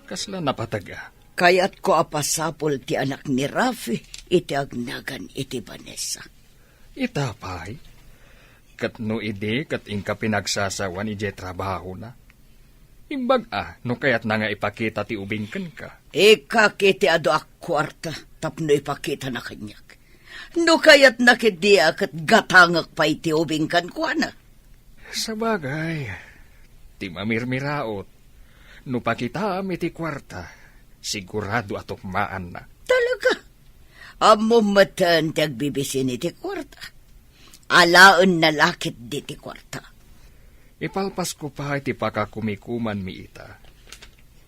Kasla napateg a? Kayatko a pasapul ti anak ni Rafi iti agnagan iti Vanessa. Ita pay? Ket no idi ket inka pinagsasawan idiay trabahona? Imbag a no kayatna nga ipakita ti ubing kenka. Ikkak iti adu a kuarta tapno ipakitana kaniak. No kayatna ketdi a ket gatangek pay ti ubing kenkuana. Sabagay, ti mamirmiraot, no pakitaam iti kuarta, sigurado a tukmaanna. Talaga? Ammom metten ti agbibisin iti kuarta. Alaenna la ketdi ti kuarta. Ipalpasko pay ti pakakumikumanmi ita.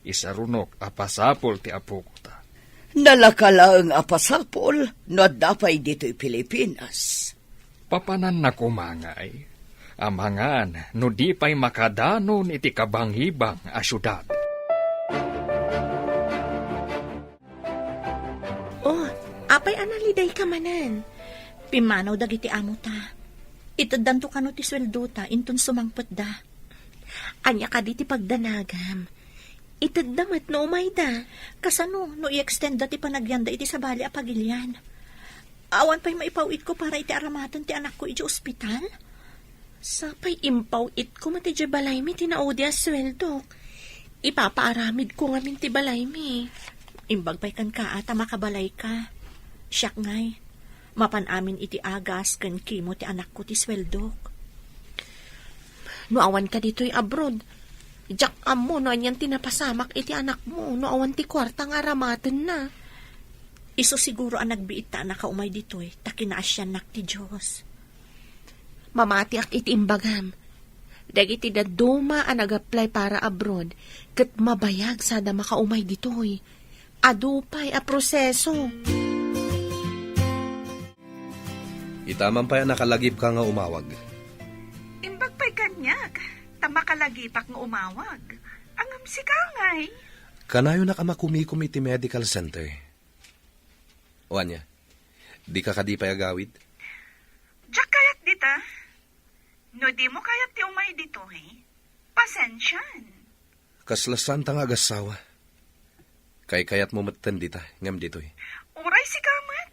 Isarunok a pasapul ti apokota. Nalaka laeng a pasapul no adda pay ditoy Pilipinas. Papananna koma ngay, amangan no di pay makadanon iti kabangibang a siudad. Oh, apay a nalidayka manen? Pimmanaw dagiti amota. Iteddanto kano ti sueldota inton sumangpetda. Ania kadi ti pagdanagam? Itedda met no umayda. Kasano no i-extendda ti panagyanda iti sabali a pagilian? Awan pay maipaw-itko para iti aramaten ti anakko iti ospital? Sapay impaw-itko met idiay balaymi ti naudi a sueldok. Ipapaaramidko ngamin ti balaymi. Imbag pay kenka a ta makabalayka. Siak ngay, mapan amin iti agas ken kimo ti anakko ti sueldok. No awanka ditoy abroad, diak ammo no anian ti napasamak iti anakmo no awan ti kuarta nga aramatenna. Isu siguro a nagbiit ta a nakaumay ditoy ta kinaasiannak ti Dios. Mamatiak iti imbagam. Dagiti dadduma a nag-apply para abroad ket mabayag sada makaumay ditoy. Adu pay a proseso. Ita man pay a nakalagipka nga umawag. Imbag pay kaniak, ta makalagipak nga umawag. Ngem sika ngay? Kanayonak a makumikom iti medical center. O ania, dika kadi pay agawid? Diak kayat dita. No dimo kayat ti umay ditoy, pasensian. Kasla saanta nga agassawa. Kaykayatmo metten dita, ngem ditoy. Uray sika met.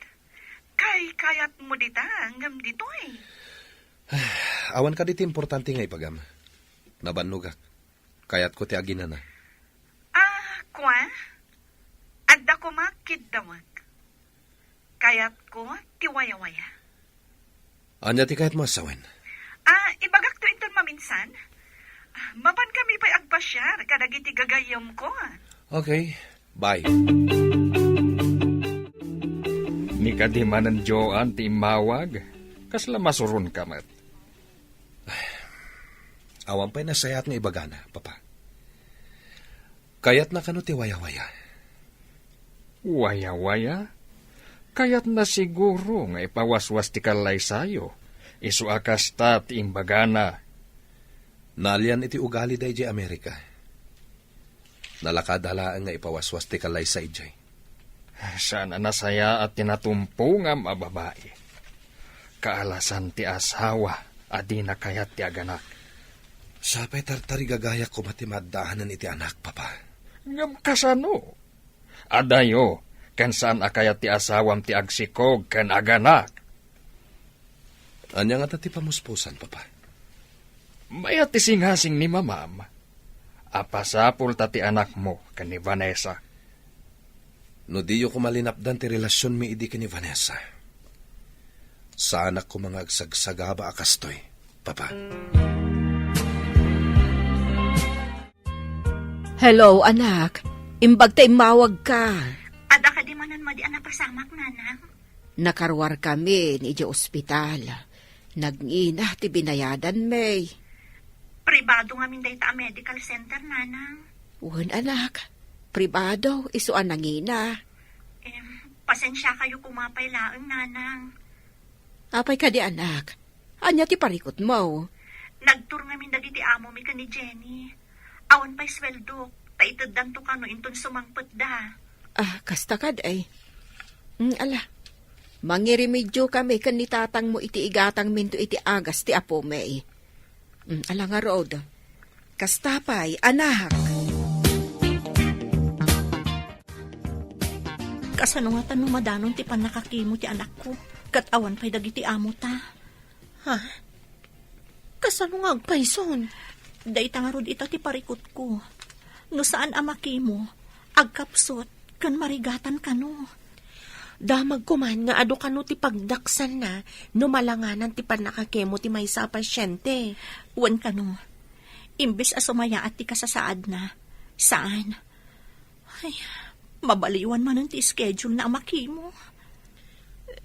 Kaykayatmo dita, ngem ditoy. Awan kadi ti importante nga ibagam? Nabannogak. Kayatko ti aginana. Ah, kua? Adda koma kiddawek. Kayatko ti wayawaya. Ania ti kayatmo a sawen? Ah, ibagakto inton maminsan. Ah, mapan kami pay agpasiar kadagiti gagayyemko. Okay, bye. Ni kadi manen Joan ti immawag, kasla masuronka met. Awan pay nasayaat nga ibagana, Papa. Kayatna kano ti wayawaya? Wayawaya? Kayatna siguro nga ipawaswas ti kallaysayo. Isu a kasta ti imbagana. Naalian iti ugalida idiay Amerika. Nalakada laeng nga ipawaswas ti kallaysa idiay. Saan a nasayaat ti natumpongam a babai. Kaalasan ti asawa a dina kayat ti aganak. Sapay tartarigagayak koma ti maaddaanen iti anak, Papa. Ngem kasano? Adayo, ken saan a kayat ti asawam ti agsikog ken aganak. Ania ngata ti pamuspusan, Papa? Mayat ti singasing ni Mamam a pasapul ta ti anakmo ken ni Vanessa. No diyo koma linapdan ti relasionmi idi ken ni Vanessa, saanak koma nga agsagsagaba a kastoy, Papa. Hello, anak. Imbag ta immawagka. Adda kadi manen madi a napasamak, Nanang? Nakaruarkami idiay ospital. Nagngina ti binayadanmi. Pribado ngamin dayta a medical center, Nanang. Wen, anak. Pribado, isu a nangina. Em, pasensiakayo koma pay laeng, Nanang. Apay kadi, anak? Ania ti parikutmo? Nagtur ngamin dagiti amomi ken ni Jenny. Awan pay sueldok, ta iteddanto kano inton sumangpetda. Ah, kasta kad ay. Mm, ala, Mangiremedio kami ken ni tatangmo iti igatangminto iti agas ti Apomi. Mm, ala ngarud. Kasta pay, anak. Kasano ngata no madanon ti pannakakemo ti anakko? Ket awan pay dagiti amota. Ha? Kasano nga agpayson? Dayta ngarud ita ti parikutko. No saan a makemo, agkapsut ken marigatan kano. Damag koman nga adu kano ti pagdaksanna no malanganan ti pannakakemo ti maysa a pasyente. Wen kano, imbes a sumayaat ti kasasaadna, saan. Ay, mabaliwan manen ti schedule na a makemo.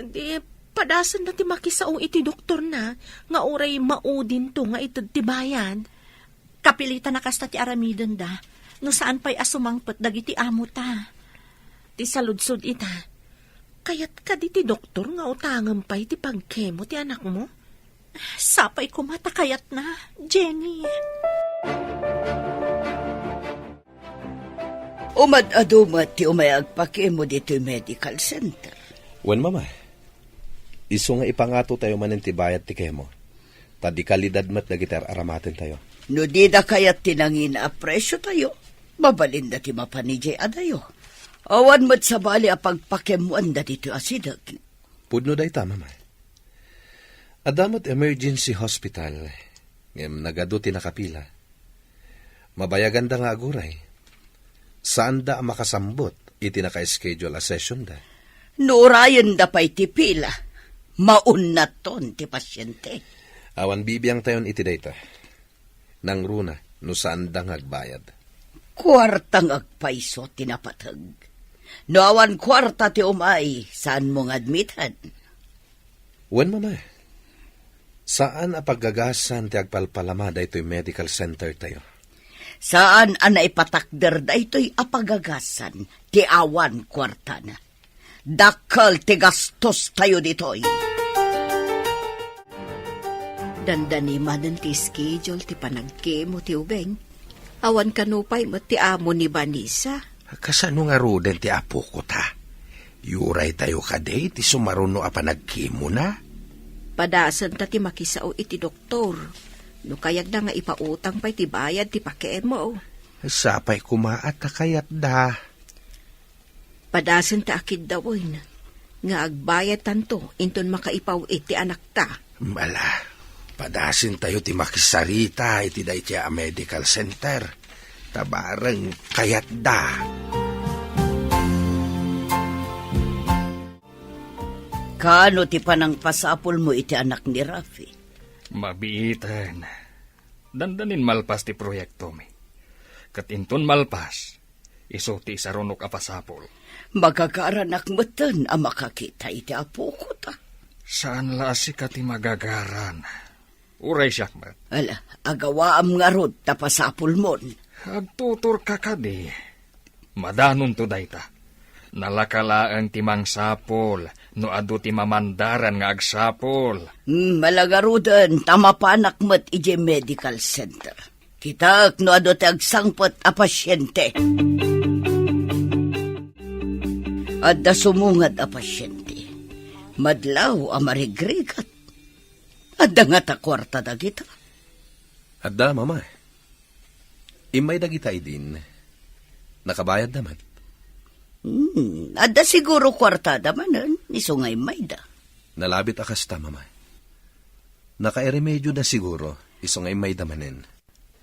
Di, padasenda ti makisao iti doktorna nga uray maudinto nga ited ti bayad. Kapilitan a kasta ti aramidenda, no saan pay a sumangpet dagiti amota. Ti saludsod ita, kayat kadi ti doktor nga utangen pay ti pagkemo ti anakmo? Sapay koma ta kayatna, Jenny. Umad-adu met ti umay agpakemo ditoy medical center. Wen, Mama. Isu nga ipangato tayo manen ti bayad ti kemo. Ta di kalidad met dagiti ar-aramaten tayo. No dida kayat ti nangina a presyo tayo, mabalinda ti mapan idiay adayo. Awan met sabali a pagpakemmoanda ditoy asideg. Pudno dayta, Mama. Adda met emergency hospital, ngem nagadu ti nakapila. Mabayaganda nga aguray. Saanda a makasambut iti naka-schedule a sessionda. No urayenda pay ti pila, maunnaton ti pasyente. Awan bibiangtayon iti dayta. Nangruna no saanda nga agbayad. Kuarta nga agpayso ti napateg. No awan kuarta ti umay, saanmo nga admiten. Wen, Mama. Saan a paggagasan ti agpalpalama daytoy medical center tayo. Saan a naipatakder daytoy a paggagasan ti awan kuartana. Dakkel ti gastos tayo ditoy. Dandani manen ti schedule ti panagkemo ti ubing. Awan kano pay met ti amo ni Vanessa. Kasano ngaruden ti apoko ta? Yuray tayo kadi ti sumaruno a panagkemona? Padasenta ti makisao iti doktor. No kayatda nga ipautang pay ti bayad ti pakemo. Sapay koma a ta kayatda. Padasenta a kiddawen nga agbayadtanto inton makaipaw-it ti anakta. Ala, padasentayo ti makisarita iti daytoy a medical center. Ta bareng kayatda. Kaano ti panangpasapulmo iti anak ni Rafi? Mabiiten. Dandanin malpas ti proyektomi. Ket inton malpas, isu ti isarunok a pasapul. Magagaranak metten a makakita iti apoko ta. Saan la a sika ti magagaran. Uray siak met. Ala, agawaam ngarud ta pasapulmon. Agtuturka kadi. Madanonto dayta. Nalaka laeng ti mangsapul no adu ti mamandaran nga agsapul. Hmm, ala ngaruden ta mapanak met idiay medical center. Kitaek no adu ti agsangpet a pasyente. Adda sumungad a pasyente. Madlaw a marigrigat. Adda ngata kuarta dagita? Adda, Mama. Immay dagita idin. Nakabayadda met. Hmm, adda siguro kuartada manen, isu nga immayda. Nalabit a kasta, Mama. Nakairemedioda siguro, isu nga immayda manen.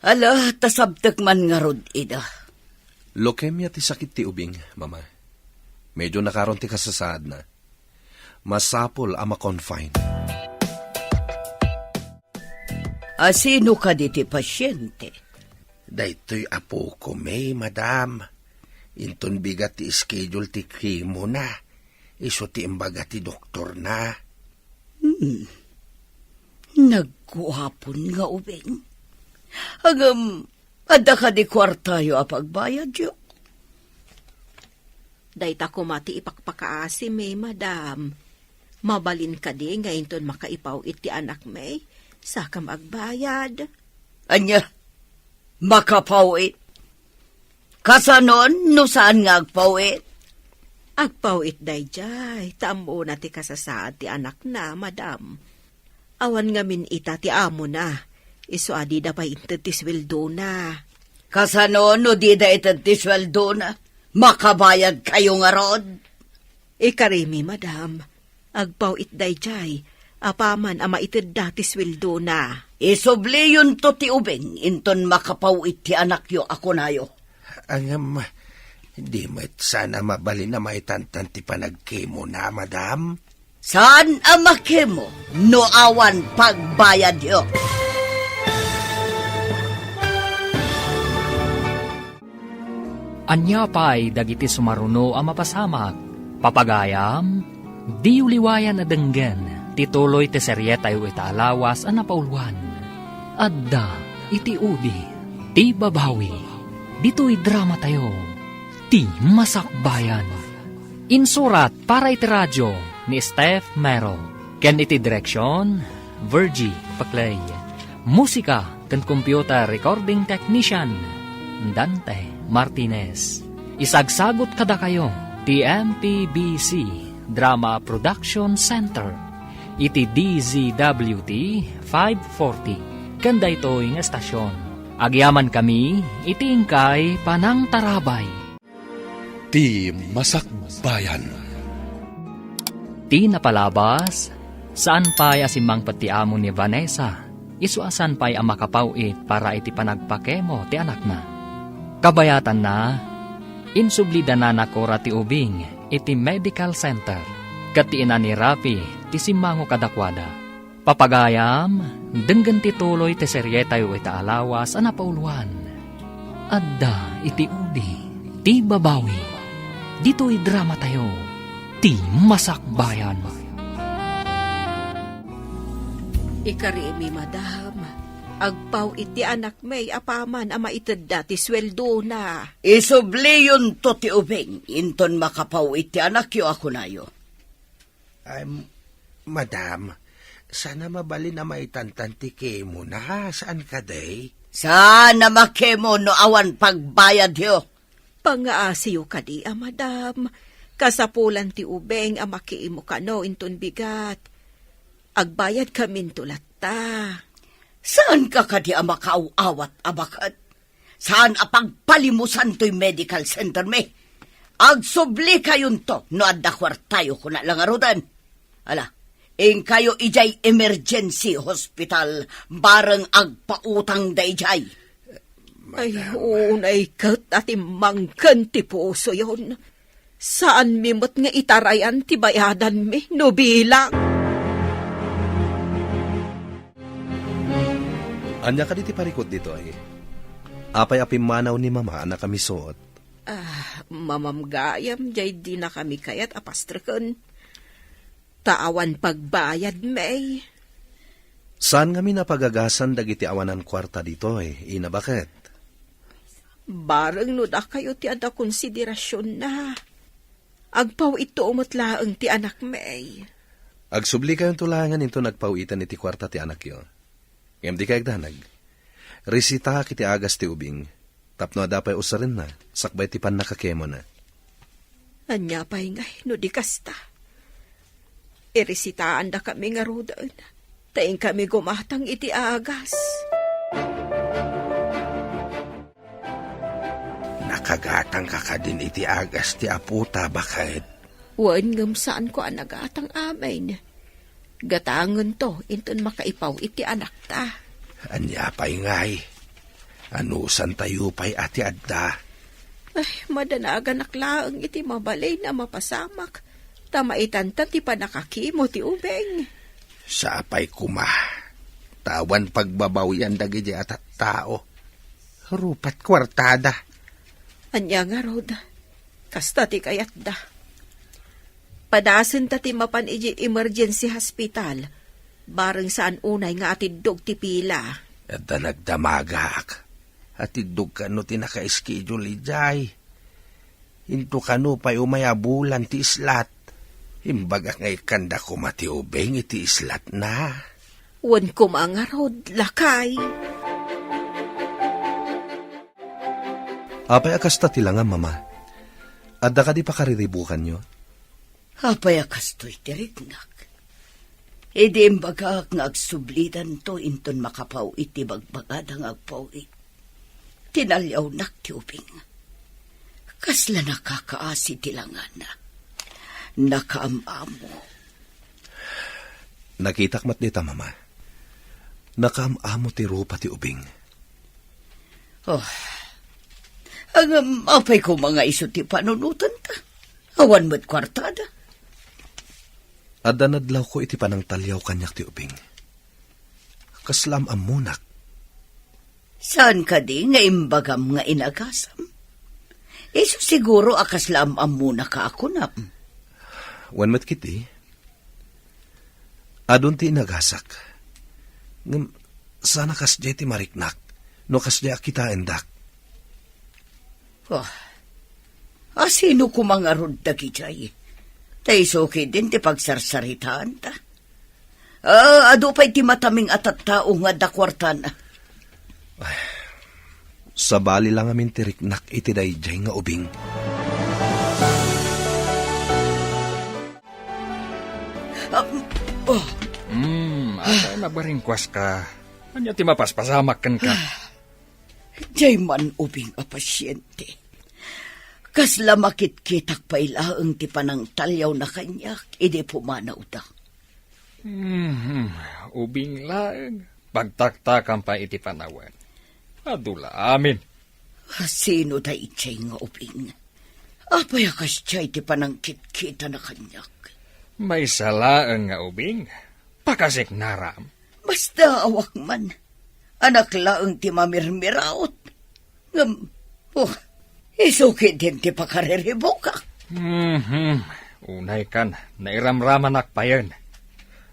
Ala, ta sabtek man ngarud ida. Leukemia ti sakit ti ubing, Mama. Medyo nakaron ti kasasaadna. Masapul a ma-confine. Asino kadi ti pasyente? Daytoy apokon, madam. Inton bigat ti schedule ti chemo na, isu ti imbaga ti doktorna. Hmm. Nagguapon nga ubing. Ngem, adda kadi kuartayo a pagbayadyo? Dayta koma ti ipakpakaasimi, madam. Mabalin kadi nga inton makaipaw-it ti anakmi, sakam agbayad? Ania? Makapaw-it? Kasanon no saan nga agpaw-it? Agpaw-it daydiay, ta ammona ti kasasaad ti anakna, madam. Awan ngamin ita ti amona, isu a dida pay inted ti sueldona. Kasano no dida ited ti sueldona? Makabayadkayo ngarud? Ikarimi, madam. Agpaw-it daydiay, apaman a maitedda ti sueldona. Isubliyonto ti ubing inton makapaw-it ti anakyo a kunayo. Ngem, di met saan a mabalin a maitantan ti panagkemona, madam? Saan a makemo no awan pagbayadyo. Ania pay dagiti sumaruno a mapasamak? Papagayam, diyo liwayan a denggen ti tuloy ti serietayo ita a lawas a napauluan. Adda iti udi ti babawi. Ditoy dramatayo, Ti Masakbayan. Insurat para iti radio ni Steph Mero, ken iti direksion, Virgie Paclay. Musika ken computer recording technician, Dante Martinez. Isagsagut kadakayo ti M P B C Drama Production Center iti D Z W T five forty ken daytoy nga estasion. Agyamankami iti inkay panangtarabay. Ti Masakbayan. Ti napalabas, saan pay a simmangpet ti amo ni Vanessa, isu a saan pay a makapaw-it para iti panagpakemo ti anakna. Kabayatanna, insubli da Nana Cora ti ubing iti medical center, ket ti ina ni Rafi ti simmango kadakuada. Papagayam, denggen ti tuloy ti serietayo ita a lawas a napauluan. Adda iti udi ti babawi. Ditoy dramatayo, Ti Masakbayan. Ikarimi, madam, agpaw-it ti anakmi apaman a maitedda ti sueldona. Isubliyonto ti ubing inton makapaw-it ti anakyo a kunayo. Ay, madam, saan a mabalin a maitantan ti kemona, saan kadi? Saan a makemo no awan pagbayadyo? Pangaasiyo kadi a madam. Kasapulan ti ubing a makemo kano inton bigat. Agbayadkaminto latta. Saanka kadi a makaaw-awat a baket? Saan a pagpalimusan toy medical center mi. Agsublikayonto no adda kuartayo, kuna la ngaruden. Ala, inkayo idiay emergency hospital, bareng agpautang daydiay. Ay, madam. Unay ket a timmangken ti pusoyon. Saanmi met nga itarayan ti bayadanmi no bilang. Ania kadi ti parikut ditoy? Apay a pimmanaw ni Mama a nakamisuot? Ah, mamamgayam, jay dinakami kayat a pastreken. Ta awan pagbayadmi. Saan ngamin a pagagasan dagiti awanan kuarta ditoy, Ina, baket? Bareng no dakayo ti adda konsiderasionna. Agpaw-itto met laeng ti anakmi. Agsublikayonto laengen inton agpaw-iten iti kuarta ti anakyo. Ngem dikay agdanag. Resitaak iti agas ti ubing, tapno adda pay usarenna, sakbay ti pannakakemona. Ania pay ngay no di kasta? Iresitaandakami ngaruden, ta inkami gumatang iti agas. Nakagatangka kadin iti agas ti apota, baket? Wen, ngem saanko a nagatang amin. Gatangento inton makaipaw iti anakta. Ania pay ngay? Anusantayo pay a ti adda? Ay, madanaganak laeng iti mabalin a mapasamak, ta maitanta ti pannakakemo ti ubing. Sapay koma, ta awan pagbabawian dagiti a tattao. Rupat kuartada. Ania ngarud, kasta ti kayatda. Padasenta ti mapan idiay emergency hospital, bareng saan unay nga atiddog ti pila. Adda nagdamagak. Atiddog kano ti naka-schedule idiay. Into kano pay umay a bulan ti islat. Imbagak nga ikkanda koma ti ubing iti islatna. Wen koma ngarud, lakay. Apay a kasta ti langam, Mama? Adda kadi pakariribukanyo? Apay a kastoy ti riknak? Idi imbagak nga agsublidanto inton makapaw-it ti bagbagada nga agpaw-it. Tinaliawnak ti ubing. Kasla nakakaasi ti langana. Nakaam-amo. Nakitak met dita, Mama. Nakaam-amo ti rupa ti ubing. Oh. Ngem apay koma nga isu ti panunotenta? Awan met kuartada. Adda nadlawko iti panangtaliaw kaniak ti ubing. Kasla am-ammonak. Saan kadi nga imbagam nga inagasam? Isu siguro a kasla am-ammonaka a kunam. Wen met ketdi, adun ti inagasak. Ngem saan a kasdiay ti mariknak no kasdiay a kitaendak. Oh. A sino koma ngarud dagidiay? Ta isu ketdin ti pagsarsaritaanta. Ah, adu pay ti mataming a tattao nga adda kuartana. Ay, sabali la ngamin ti riknak iti daydiay nga ubing. Ah, oh. Hmm, apay a nabaringkuaska? Ania ti mapaspasamak kenka? Diay man ubing a pasiente. Kasla makitkitak pay laeng ti panangtaliawna kaniak idi pumanawda. Mhm, ubing laeng. Pagtaktakam pay iti panawen. Adu la amin. Sino daydiay nga ubing? Apay a kasdiay ti panangkitkitana kaniak? Maysa laeng nga ubing. Pakasiknaram. Basta awak man. Anak laeng ti mamirmiraot. Ngem, oh, isu ketdin ti pakariribukak. Mhm. Unay kan, nairamramanak payen.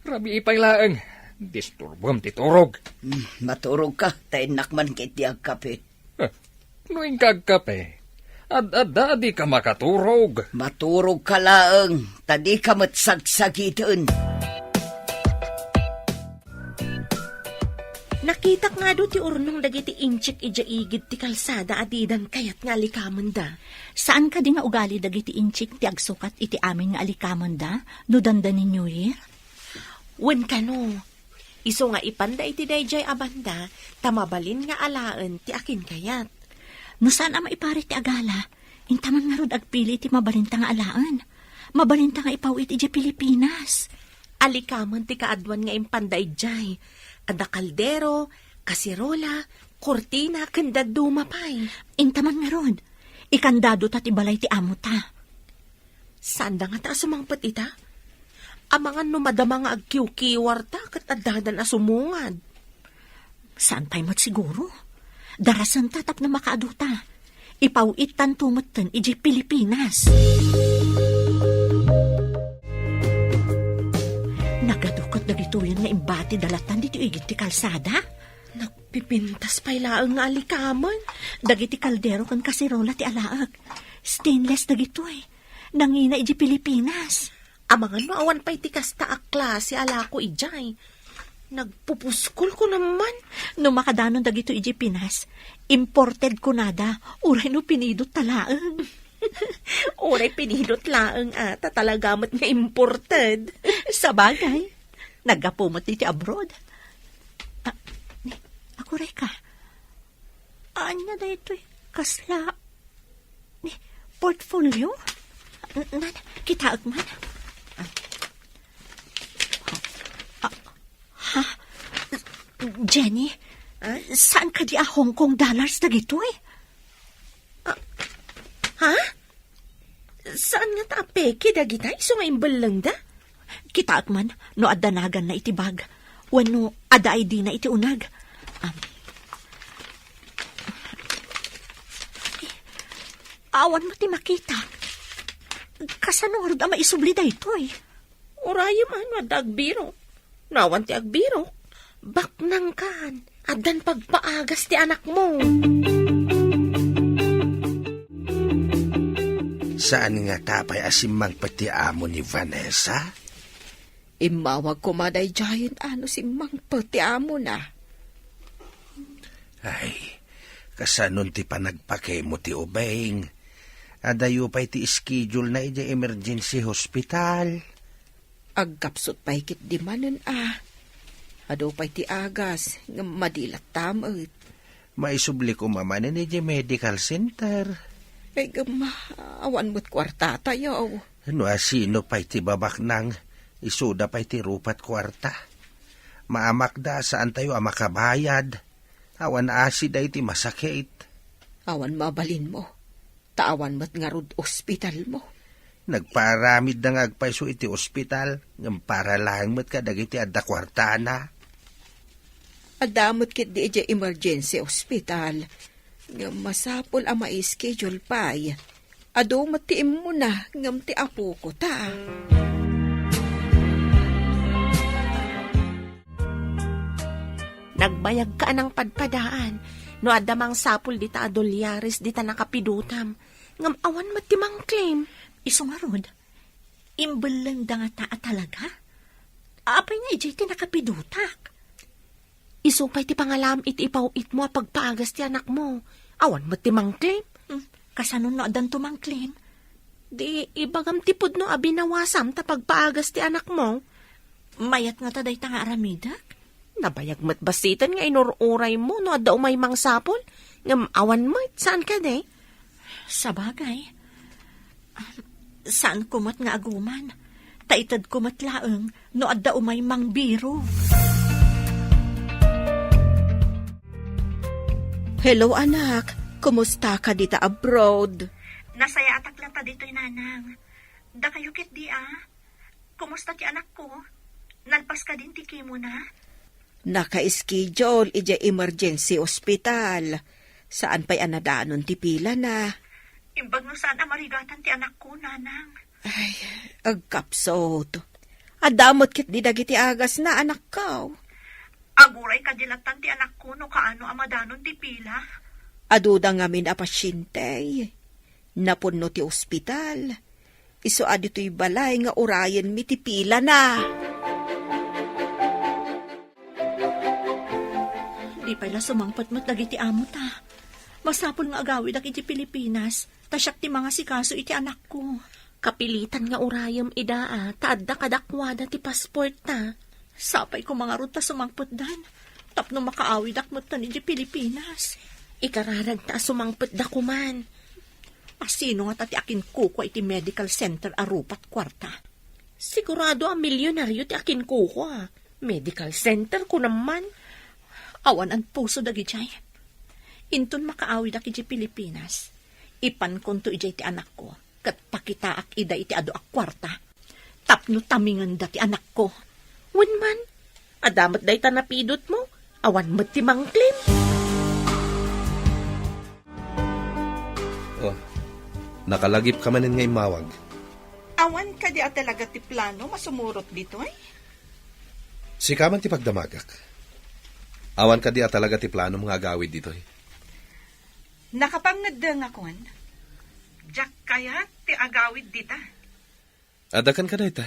Rabii pay laeng, disturbem ti turog. Hmm, maturogka, ta innak man ketdi agkape. Eh, no inka agkape, ad-adda a dika makaturog. Maturogka laeng, ta dika met sagsagiten. Nakitak nga adu ti urnong dagiti inchik idiay igid ti kalsada a didan kayat nga alikamenda. Saan kadi nga ugali dagiti inchik ti agsukat iti amin nga alikamenda no dandani New Year? Wen kano, isu nga ipanda iti daydiay a banda, ta mabalin nga alaen ti akinkayat. No saan a maiparit ti agala, inta man ngarud agpili ti mabalinta nga alaen. Mabalinta nga ipaw-it idiay Pilipinas. Alikamen ti kaaduan nga impanda idiay. Adda kaldero, kaserola, kurtina, ken dadduma pay. Inta man ngarud, ikandadota ti balay ti amota. Saanda ngata a sumangpet ita? Amangan no madama nga agkiwkiwarta ket addadan a sumungad. Saan pay met siguro? Darasenta tapno makaaduta. Ipaw-ittanto metten idiay Pilipinas. Nagadu ket dagitoyen nga imbati dalatan ditoy igid ti kalsada? Nagpipintas pay laeng nga alikamen. Dagiti kaldero ken kaserola ti alaek. Stainless dagitoy. Nangina idiay Pilipinas. Amangan no awan pay ti kasta a klase a lako idiay. Nagpupuskol ko naman. No makadanon dagitoy idiay Pinas, imported kunada, uray no pinidot ta laeng. Uray pinidot laeng a, ta talaga met nga imported. Sabagay, naggapu met iti abroad. Ah, ni, aguray ka. Ania daytoy? Kasla ni portfolio? N-, nan, kitaek man. Ah. Ah, ha? Jenny, ah? Saan kadi a Hong Kong dollars dagitoy? Ah, ha? Saan ngata a peke dagita isu nga imbellengda? Kitaek man no adda naganna iti bag, wenno adda I D na iti uneg. Am. Awan met ti makita. Kasano ngarud a maisubli daytoy? Urayem a no adda agbirok. No awan ti agbirok, baknangkan. Addan pagpaagas ti anakmo. Saan ngata pay a simmangpet ti amo ni Vanessa? Immawag koma daydiayen a no simmangpet ti amona. Ay, kasanon ti panagpakemo ti ubing? Adayo pay ti schedule na idiay emergency hospital. Agkapsut pay ketdi manen a. Adu pay ti agas, ngem madi latta met. Maisubli koma manen idiay medical center. Ay, ngem, awan met kuartatayo. No asino pay ti babaknang, isuda pay ti rupat kuarta. Maamakda a saantayo a makabayad. Awan asi daytoy masakit. Awan mabalinmo. Ta awan met ngarud ospitalmo. Nagpaaramidda nga agpayso iti ospital, ngem para laeng met kadagiti adda kuartana. Adda met ketdi idiay emergency hospital, ngem masapul a mai-schedule pay. Adu met ti immuna ngem ti apoko ta. Nagbayagka a nangpadpadaan no adda mangsapul dita a dolyares dita nakapidotam, ngem awan met ti mangclaim. Isu ngarud, imbellengda ngata a talaga? Apay nga idiay ti nakapidotak? Isu pay ti pangalam iti ipaw-itmo a pagpaagas ti anakmo. Awan met ti mangclaim. Hmm, kasano no addanto mangclaim? Di ibagam ti pudno a binawasam ta pagpaagas ti anakmo. Mayat ngata dayta nga aramidek? Nabayag met bassiten nga inur-uraymo no adda umay mangsapul, ngem awan met, saan kadi? Sabagay, saanko met nga aguman, ta itedko met laeng no adda umay mangbirog. Hello, anak. Kumusta ka dita abroad? Nasayaatak latta ditoy, nanang. Dakayo ketdi a? Kumusta ti anakko? Nalpas kadin ti chemo na? Naka-schedule idiay emergency hospital. Saan pay a nadanon ti pilana. Imbag no saan a marigatan ti anakko, nanang. Ay, agkapsut. Adda met ketdi dagiti agasna, anakko. Aguray kadi lattan ti anakko no kaano a madanon ti pila. Aduda ngamin a pasyente. Napunno ti ospital. Isu a ditoy balay nga urayenmi ti pilana. Di pay la sumangpet met dagiti amo ta. Masapul nga agawidak iti Pilipinas, ta siak ti mangasikaso iti anakko. Kapilitan nga urayem ida a, ta adda kadakuada ti passport ta. Sapay koma ngarud ta sumangpetdan, tapno makaawidak metten iti Pilipinas. Ikararag ta a sumangpetda koman. Asino ngata ti akinkukua iti medical center a rupat kuarta? Sigurado a milyonaryo ti akinkukua. Medical center, kunam man. Awan a puso dagidiay. Inton makaawidak idiay Pilipinas, ipankonto idiay ti anakko, ket pakitaak ida iti adu a kuarta. Tapno tamingenda ti anakko. Wen man, adda met dayta napidutmo, awan met ti mangclaim. Oh, nakalagipka manen nga immawag. Awan kadi a talaga ti plano masumurot ditoy? Sika man ti pagdamagak. Awan kadi a talaga ti planom nga agawid ditoy? Nakapangngeddengakon. Diak kayat ti agawid dita. Adda kenka dayta.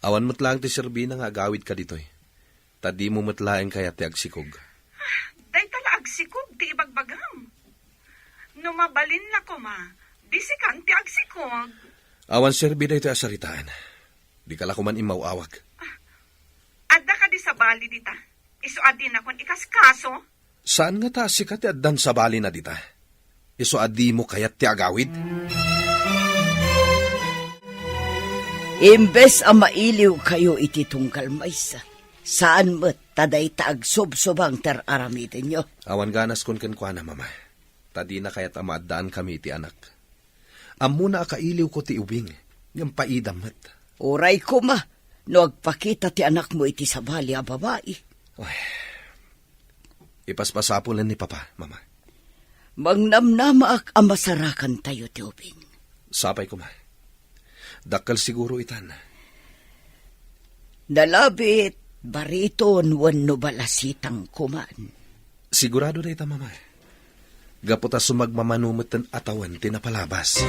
Awan met laeng ti serbina nga agawidka ditoy, ta dimo met laeng kayat ti agsikog. Ah, dayta la agsikog ti ibagbagam. No mabalin la koma, di sikan ti agsikog. Awan serbi daytoy a saritaan. Dika la koman immaw-awag. Ah, adda kadi sabali dita? Isu a dinakon ikaskaso? Saan ngata a sika ti addan sabalina dita? Isu a dimo kayat ti agawid? Imbes a mailiwkayo iti tunggal maysa, saan met ta dayta agsubsubang ti ar-aramidenyo. Awan ganaskon kenkuana, Mama, ta dina kayat a maaddaankami iti anak. Ammona a kailiwko ti ubing, ngem paidam met. Uray koma no agpakita ti anakmo iti sabali a babai. Ay, ipaspasapulen ni Papa, Mama. Mangnamnamaak a masarakantayo ti ubing. Sapay koma. Dakkel siguro itan. Nalabit, bariton wenno balasitang koman. Sigurado dayta, Mama. Gapu ta sumagmamano metten a tawen ti napalabas.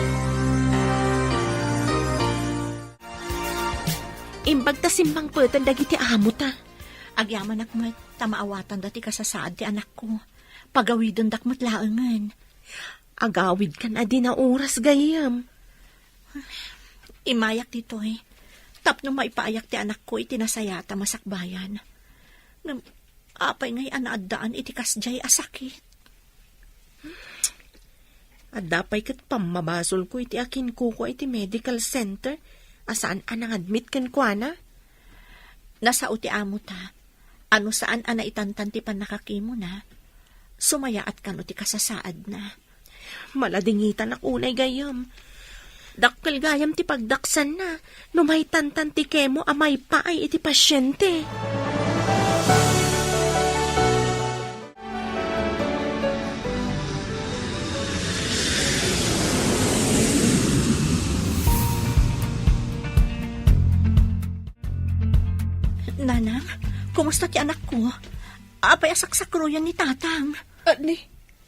Imbag ta simmangpeten dagiti amo ta. Agyamanak met ta maawatanda ti kasasaad ti anakko. Pagawidendak met laengen. Agawidkan a di naoras, gayyem. Immayak ditoy, tapno maipaayak ti anakko iti nasayaat a masakbayan. Ngem apay ngay a naaddaan iti kasdiay a sakit? Adda pay ket pammabasolko iti akinkukua iti medical center a saan a nangadmit kenkuana. Nasao ti amota a no saan a naitantan ti pannakakimona, sumayaat kano ti kasasaadna. Maladingitanak unay gayyem. Dakkel gayam ti pagdaksanna no maitantan ti kemo a maipaay iti pasiente. Nanang, kumusta ti anakko? Apay a saksakroyan ni Tatang? Ani,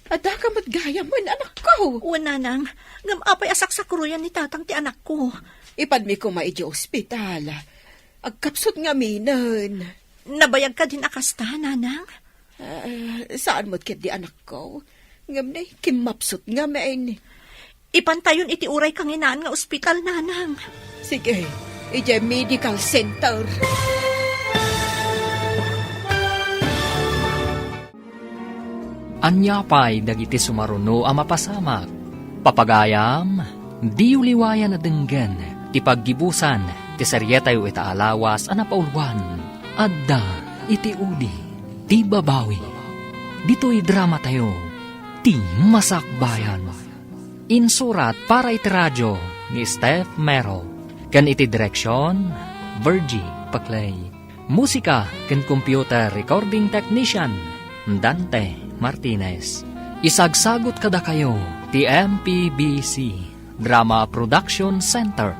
adda ka met gayam, anakko? Wen, Nanang, ngem apay a saksakroyan ni Tatang ti anakko? Ipadmi koma idiay ospital. Agkapsut ngaminen. Nabayag kadin a kasta, Nanang? Ah, saan met ketdi, anakko. Ngem ne, kimmapsut ngamin. Ipantayon iti uray kanginaan nga ospital, Nanang. Sige, idiay medical center. Ania pay dagiti sumaruno a mapasamak? Papagayam, diyo liwayan a denggen ti paggibusan ti serietayo ita a lawas a napauluan, Adda iti Udi ti Babawi. Ditoy dramatayo, Ti Masakbayan. Insurat para iti radio ni Steph Mero, ken iti direksion, Virgie Paclay. Musika ken computer recording technician, Dante Martinez. Isagsagut kadakayo ti M P B C Drama Production Center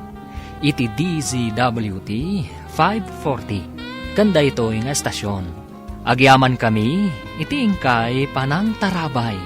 iti D Z W T five forty. Ken daytoy nga estasion, agyamankami iti inkay panangtarabay.